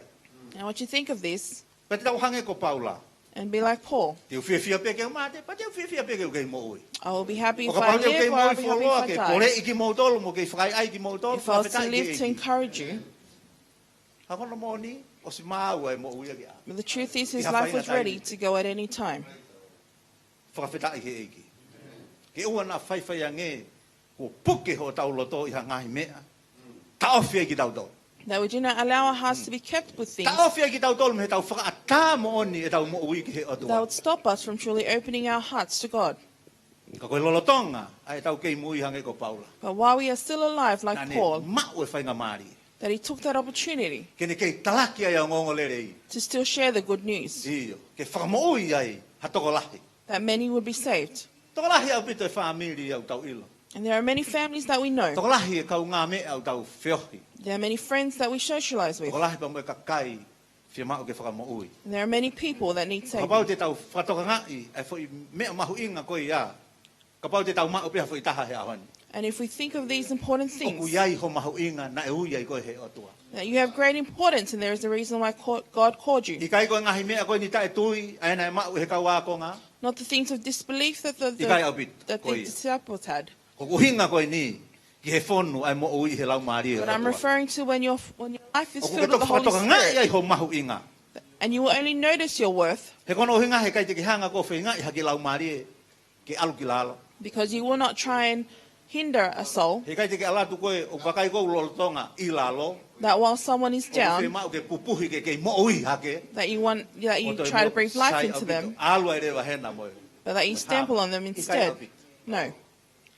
Now, what you think of this, Pea te tau hangē ko Paula. And be like Paul. Te u fiefia pē ke u mate, pea te u fiefia pē ke u kei moʻui. I will be happy if I live or I'll be happy if I die. ʻO kapau te u kei moʻui fuoloa ke poleʻi kimoutolu mo kei fakaʻaiʻai kimoutolu, fakafetaʻi ki he ʻEiki. If I was to live to encourage you. Ka ko hono moʻoni, ʻosi maʻu ʻa e moʻui ia ke ʻalu. But the truth is, his life was ready to go at any time. Fakafetaʻi ki he ʻEiki. Ke ʻoua naʻa faifai ange, kuo puke hotau loto ʻi ha ngaahi meʻa. Taʻofi ai kitautolu. That we do not allow our hearts to be kept with things. Taʻofi ai kitautolu mei heʻetau fakaʻatā moʻoni ʻetau moʻui ki he ʻOtua. That would stop us from truly opening our hearts to God. Ka ko e lolotonga ʻa ʻetau kei moʻui hangē ko Paula. But while we are still alive, like Paul, Naʻa ne maʻu e faingamālie. That he took that opportunity Ke ne kei talaki ai ʻa e ongoongolelei. To still share the good news. ʻIo, ke fakamoʻui ai ha tokolahi. That many would be saved. Tokolahi ʻaupito e fāmili ʻoku tau ʻilo. And there are many families that we know. Tokolahi e kaungāmeʻa ʻoku tau feohi. There are many friends that we socialize with. Tokolahi pea mo e kakai fiemaʻu ke fakamoʻui. And there are many people that need saving. Kapau te tau fakatokangaʻi ʻa e foʻi meʻa mahuʻinga ko ia. Kapau te tau maʻu pē ha foʻi taha he ʻaho ni. And if we think of these important things, ʻOku ʻi ai ho mahuʻinga naʻe ui ai koe he ʻOtua. That you have great importance and there is a reason why ca-, God called you. ʻIkai ko e ngaahi meʻa ko eni taʻetui, ʻa ia naʻe maʻu ʻe he kau ākonga. Not the things of disbelief that the, the, ʻIkai ʻaupito, that the ko ia. Disciples had. Ko hoku ʻuhinga ko eni, ki he fonu ʻa e moʻui ʻi he Laumālie ʻo e ʻOtua. But I'm referring to when your, when your life is filled with the Holy Spirit. ʻOku ke toki fakatokangaʻi ai ho mahuʻinga. And you will only notice your worth. He ko hono ʻuhinga he ʻikai te ke hanga ʻo feingaʻi hake laumālie ke ʻalu ki lalo. Because you will not try and hinder a soul. He ʻikai te ke ʻalu atu koe ʻo vakai koe ʻoku lolotonga ʻi lalo. That while someone is down, ʻOku ke fiemaʻu ke pupuhi ke kei moʻui hake. That you want, that you try to breathe life into them. ʻAlu ai leva hena mo e. But that you stample on them instead. ʻIkai ʻaupito. No.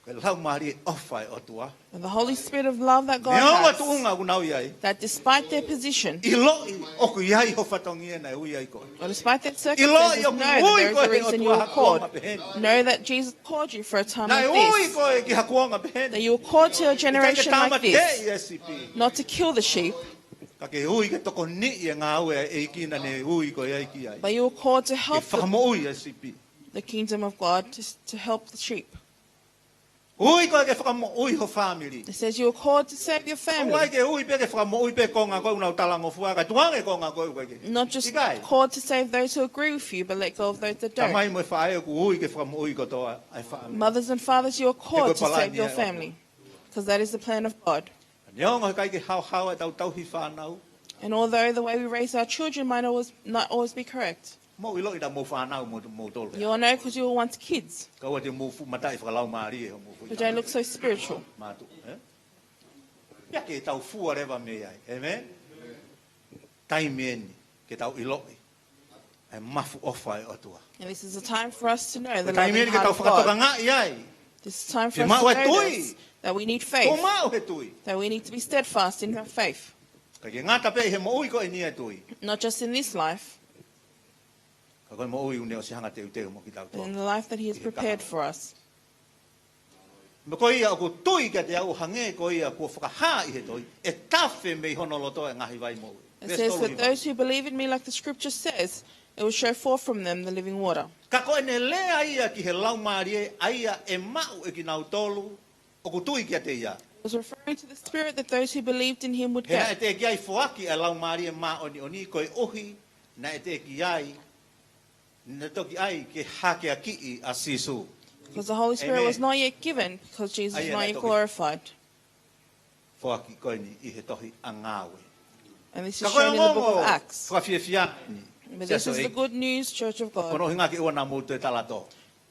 Ko e laumālie ʻofa ʻa e ʻOtua. And the Holy Spirit of love that God has, Neongo tuʻunga ʻoku nau ʻi ai. That despite their position, ʻIloʻi ʻoku ʻi ai ho fatongia naʻe ui ai koe. Or despite their circumstances, ʻIloʻi ʻoku know that there is a reason you were called. Ui koe ki ha kuonga pehē ni. Know that Jesus called you for a time like this. Naʻe ui koe ki ha kuonga pehē ni. That you were called to a generation like this. ʻIkai ke tāmateʻi e sipi. Not to kill the sheep. Ka ke ui ke tokoniʻi e ngāue ʻa e ʻEiki naʻa ne ui koe ai ki ai. But you were called to help the, Ke fakamoʻui e sipi. The kingdom of God, to, to help the sheep. Ui koe ke fakamoʻui ho fāmili. It says you were called to save your family. ʻOua ʻe ke ui pē ke fakamoʻui pē konga ko ē ʻoku nau talangofua, kae tuku ange konga ko ē ʻoku ʻikai ke. Not just called to save those who agree with you, but let go of those that don't. Tamai mo e faʻē ʻoku ui ke fakamoʻui kotoa ʻa e fāmili. Mothers and fathers, you are called to save your family. He ko e palani ʻa e ʻOtua. 'Cause that is the plan of God. Neongo he ʻikai ke haohaoa ʻetau tauhi fānau. And although the way we raise our children might always, not always be correct, Mou ʻiloʻi naʻa mou fānau mo, moutolu. You all know 'cause you all once kids. Ka ʻoua te mou fuʻu mataʻi fakalaumālie, mou fuʻu. But don't look so spiritual. Mātuʻa, ē? Pea ke tau fua leva mei ai. Amen? Taimi eni ke tau ʻiloʻi ʻa e mafu ʻofa ʻa e ʻOtua. And this is a time for us to know the loving heart of God. Taimi eni ke tau fakatokangaʻi ai. This is time for us to notice that we need faith. Fiemaʻu e tui. Kuo maʻu e tui. That we need to be steadfast in our faith. ʻIkai ke ngata pē ʻi he moʻui ko eni ʻa e tui. Not just in this life. Ka ko e moʻui ʻoku ne ʻosi hanga ʻo teuteu mo kitautolu. But in the life that He has prepared for us. Mo ko ia ʻoku tui kiate au ʻo hangē ko ia kuo fakahā ʻi he tohi, ʻe tafe mei hono loto ʻa e ngaahi vai moʻui. It says that those who believe in me, like the scripture says, it will show forth from them the living water. Ka ko ʻene lea ia ki he laumālie ʻa ia ʻe maʻu ʻe kinautolu ʻoku tui kiate ia. He was referring to the spirit that those who believed in him would get. He naʻe teʻeki ai foaki ʻa e Laumālie Māʻoniʻoni koeʻuhi naʻe teʻeki ai, naʻe toki ʻai ke hakeakiʻi ʻa Sīsū. Because the Holy Spirit was not yet given, because Jesus was not yet glorified. Foaki ko eni ʻi he tohi ʻa Ngāue. And this is shown in the book of Acts. Ka ko e ongoongo fakafiefia ni. But this is the good news, Church of God. Ko hono ʻuhinga ke ʻoua naʻa mou toe tala tō.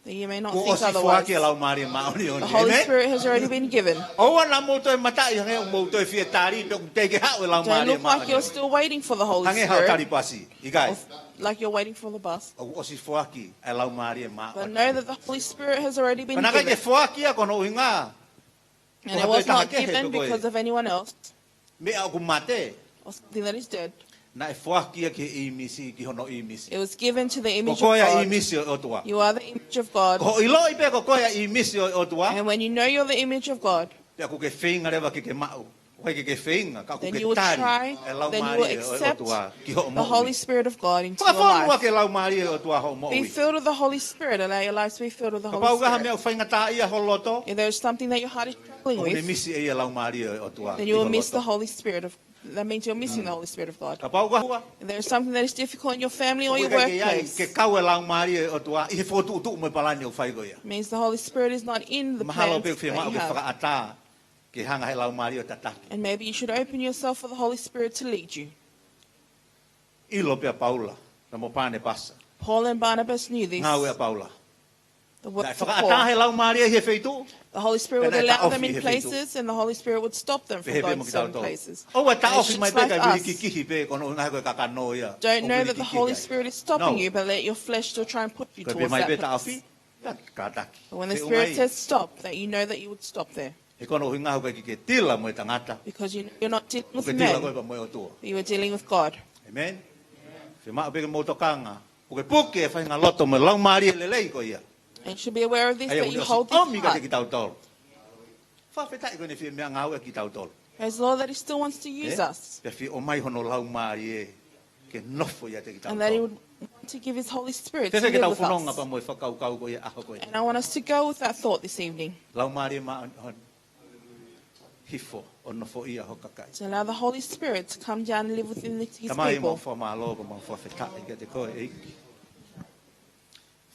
That you may not think otherwise. Kuo ʻosi foaki ʻa e Laumālie Māʻoniʻoni. The Holy Spirit has already been given. ʻOua naʻa mou toe mataʻi hangē ʻoku mou toe fie tali pe ʻoku teʻeki haʻu e Laumālie Māʻoniʻoni. Don't look like you're still waiting for the Holy Spirit. Hangē haʻo tali pasi. ʻIkai. Or like you're waiting for the bus. ʻOku ʻosi foaki ʻa e Laumālie Māʻoniʻoni. But know that the Holy Spirit has already been given. Ka naʻe ʻikai ke foaki ia ko hono ʻuhinga. And it was not given because of anyone else. Meʻa ʻoku mate. Or something that is dead. Naʻe foaki ia ki he ʻīmisi, ki hono ʻīmisi. It was given to the image of God. Ko koe ʻa e ʻīmisi ʻo e ʻOtua. You are the image of God. Ko hoʻo ʻiloʻi pē ko koe ʻa e ʻīmisi ʻo e ʻOtua. And when you know you're the image of God, pea ʻoku ke feinga leva ke ke maʻu. ʻOku ʻikai ke ke feinga, ka ʻoku ke tali ʻa e Laumālie ʻo e ʻOtua ki hoʻo moʻui. Then you will try, then you will accept the Holy Spirit of God into your life. Fakafonu ʻa e Laumālie ʻo e ʻOtua hoʻo moʻui. Be filled with the Holy Spirit. Allow your lives to be filled with the Holy Spirit. Kapau ʻoku ʻi ai ha meʻa ʻoku faingataʻaʻia ho loto, if there is something that your heart is struggling with, ʻoku ke misi ʻe ia e Laumālie ʻo e ʻOtua ʻi ho loto. Then you will miss the Holy Spirit of, that means you're missing the Holy Spirit of God. Kapau ʻoku ʻi ai ha hua, if there is something that is difficult in your family or your workplace, ʻoku ʻikai ke ʻi ai ke kau e Laumālie ʻo e ʻOtua ʻi he fokotuʻutuʻu mo e palani ʻoku fai ko ia. Means the Holy Spirit is not in the plans that you have. Mahalo pē ʻoku fiemaʻu ke fakaʻatā ke hanga he Laumālie ʻo tataki. And maybe you should open yourself for the Holy Spirit to lead you. ʻIlo pē ʻa Paula, na mo Panepasa. Paul and Barnabas knew this. Ngāue ʻa Paula. The work of Paul. Naʻe fakaʻatā he Laumālie ʻi he feituʻu. The Holy Spirit would allow them in places, and the Holy Spirit would stop them from going to certain places. Pea naʻe taʻofi ʻi he feituʻu. ʻOua taʻofi mai pē ka vilikikihi pē, ko hono ʻuhinga he ko e kakano ia. And it's just like us. Don't know that the Holy Spirit is stopping you, but let your flesh still try and push you towards that place. Ko e pehē mai pē taʻofi, kātaki. But when the Spirit says stop, that you know that you would stop there. He ko hono ʻuhinga he ʻoku ʻikai ke ke tila mo e tangata. Because you, you're not dealing with men. ʻOku ke tila koe pea mo e ʻOtua. You are dealing with God. Amen. Fiemaʻu pē ke mou tokanga. Pukepuke e faʻahinga loto mo e laumālie lelei ko ia. And you should be aware of this, that you hold this heart. ʻA ia ʻoku ne ʻosi ʻomi kiate kitautolu. Fakafetaʻi ko ʻene fie meʻangāueʻaki kitautolu. Praise the Lord that he still wants to use us. Pea fie ʻomai hono laumālie ke nofo ʻiate kitautolu. And that he would want to give his Holy Spirit to live with us. Fēfē ke tau fononga pea mo e fakakaukau ko ia he ʻaho ko eni? And I want us to go with that thought this evening. Laumālie Māʻoniʻoni, hifo ʻo nofoʻia ho kakai. To allow the Holy Spirit to come down and live within the, his people. Tamai, mau fakamālō, mau fakafetaʻi kiate koe, ʻEiki.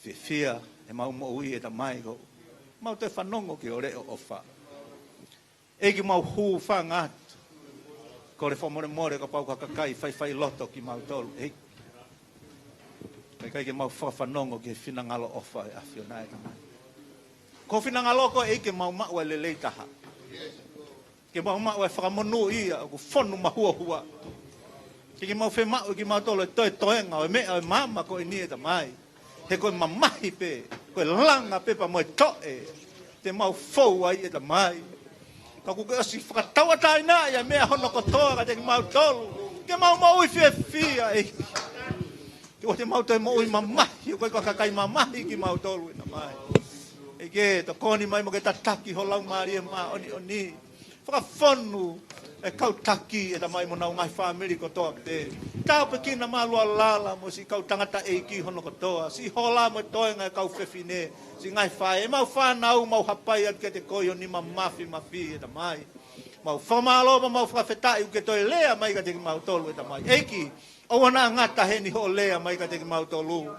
Fiefia ʻemau moʻui, ʻe Tamai, ko ʻemau toe fanongo ki ho leʻo ʻofa. ʻEiki, mau hūfanga atu. Kole fakamolemole kapau ko ha kakai faifai loto kimautolu, ʻEiki. Kae ʻikai ke mau fakafanongo ki he finangalo ʻofa ʻa e ʻAfiona, ʻe Tamai. Ko ho finangalo koe, ʻEiki, ke mau maʻu ʻa e lelei taha. Ke mau maʻu ʻa e fakamonūʻia ʻoku fonu mahuohua. Ke, ke mau fiemaʻu ʻe kimautolu e toetoenga ʻo e meʻa ʻo e maama ko eni, ʻe Tamai. He ko e mamahi pē, ko e langa pē pea mo e toʻe te mau fou ai, ʻe Tamai. Ka kuo ke ʻosi fakatauʻatāinaʻi ʻa e meʻa hono kotoa kiate kimautolu, ke mau moʻui fiefia, ʻEiki. Ke ʻoua te mau toe moʻui mamahi, ʻoku ʻikai ko ha kakai mamahi kimautolu, ʻe Tamai. ʻEiki, tokoni mai mo ke tataki ho Laumālie Māʻoniʻoni. Fakafonu e kau taki, ʻe Tamai, mo honau ngaahi fāmili kotoa pē. Tāpuekina Malualala mo siʻi kau tangataʻeiki hono kotoa, siʻi hola mo e toenga e kau fefine, siʻi ngaahi faʻē, ʻemau fānau, mau hapai atu kiate koe ʻi ho nima māfimafi, ʻe Tamai. Mau fakamālō pea mau fakafetaʻi ʻoku ke toe lea mai kiate kimautolu, ʻe Tamai. ʻEiki, ʻoua naʻa ngata heni hoʻo lea mai kiate kimautolu.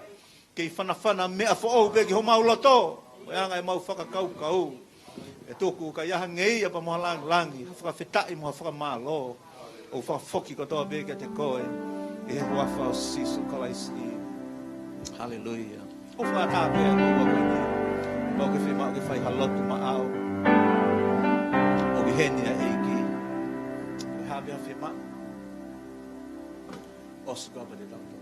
Kei fanafana meʻa foʻou pē ki homau loto, mo e anga ʻemau fakakaukau. ʻE tuku ka ʻi ai ha ngeia pea mo ha lāngilangi, ha fakafetaʻi mo ha fakamālō, ʻo fakafoki kotoa pē kiate koe, ʻi he huafa ʻo Sīsū Kalaisi. Haleluia. ʻOku fakaʻatā pē ʻa e ʻaho ko eni. Kapau ʻoku ke fiemaʻu ke fai ha lotu maʻau, ʻoku ʻi heni ʻa e ʻEiki. ʻE hā pē ha fiemaʻu? ʻOsi, kapau te tau toki.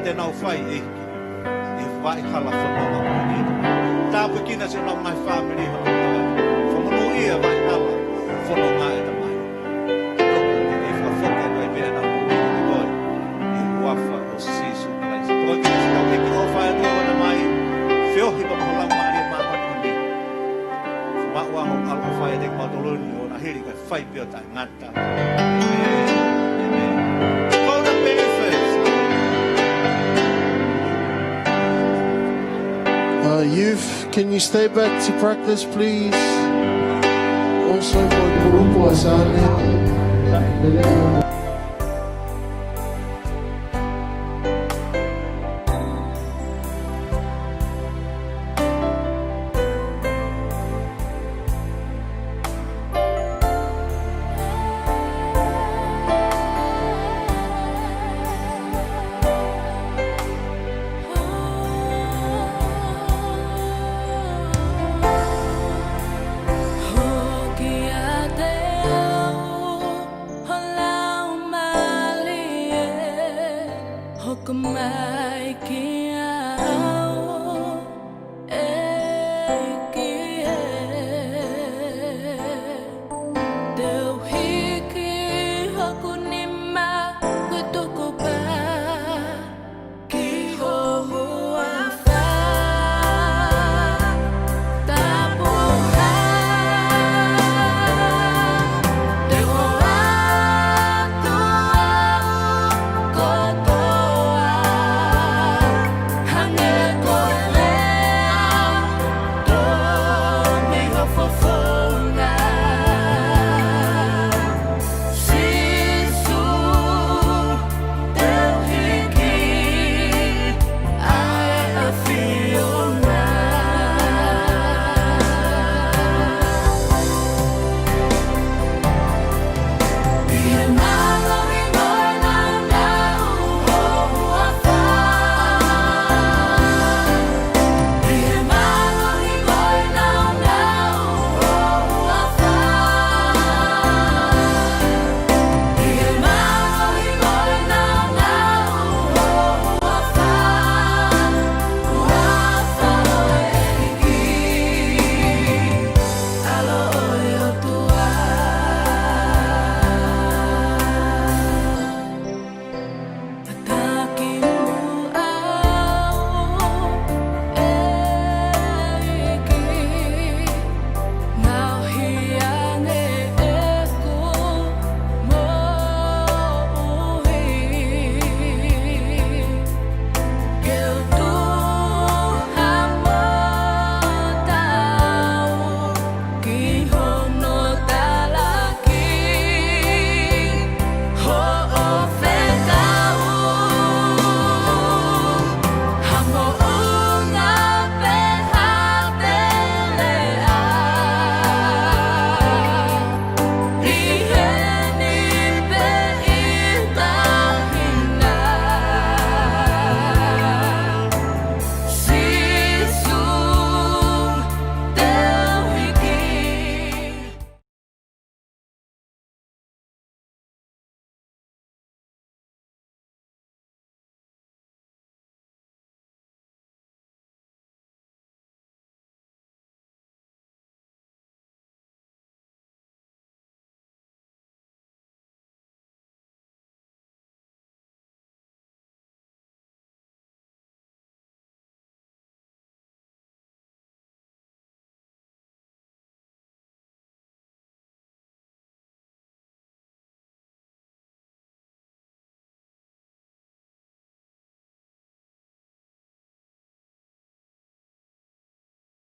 te nau fai ʻEiki, ʻi he vaʻe hala fononga ʻo e ʻEiki. Tāpuekina siʻonau ngaahi fāmili, honau ngaahi fāmili, ʻi he vaʻe hala fononga ʻe Tamai. Tuku ke ke fakafoki atu ai pē ʻenau moʻui kiate koe, ʻi he huafa ʻo Sīsū Kalaisi. Ko e kiʻi ʻofa ʻa e ʻOtua ʻo Tamai, feohi pea mo ho Laumālie Māʻoniʻoni. Maʻu ʻa hoʻo ʻaloʻofa ʻiate kimautolu ni ʻo na hili kae fai pē ʻo taʻengata. Amen. Amen. Kona pē first. Uh, youth, can you stay back to practice, please? Also, for Kurupu Asane.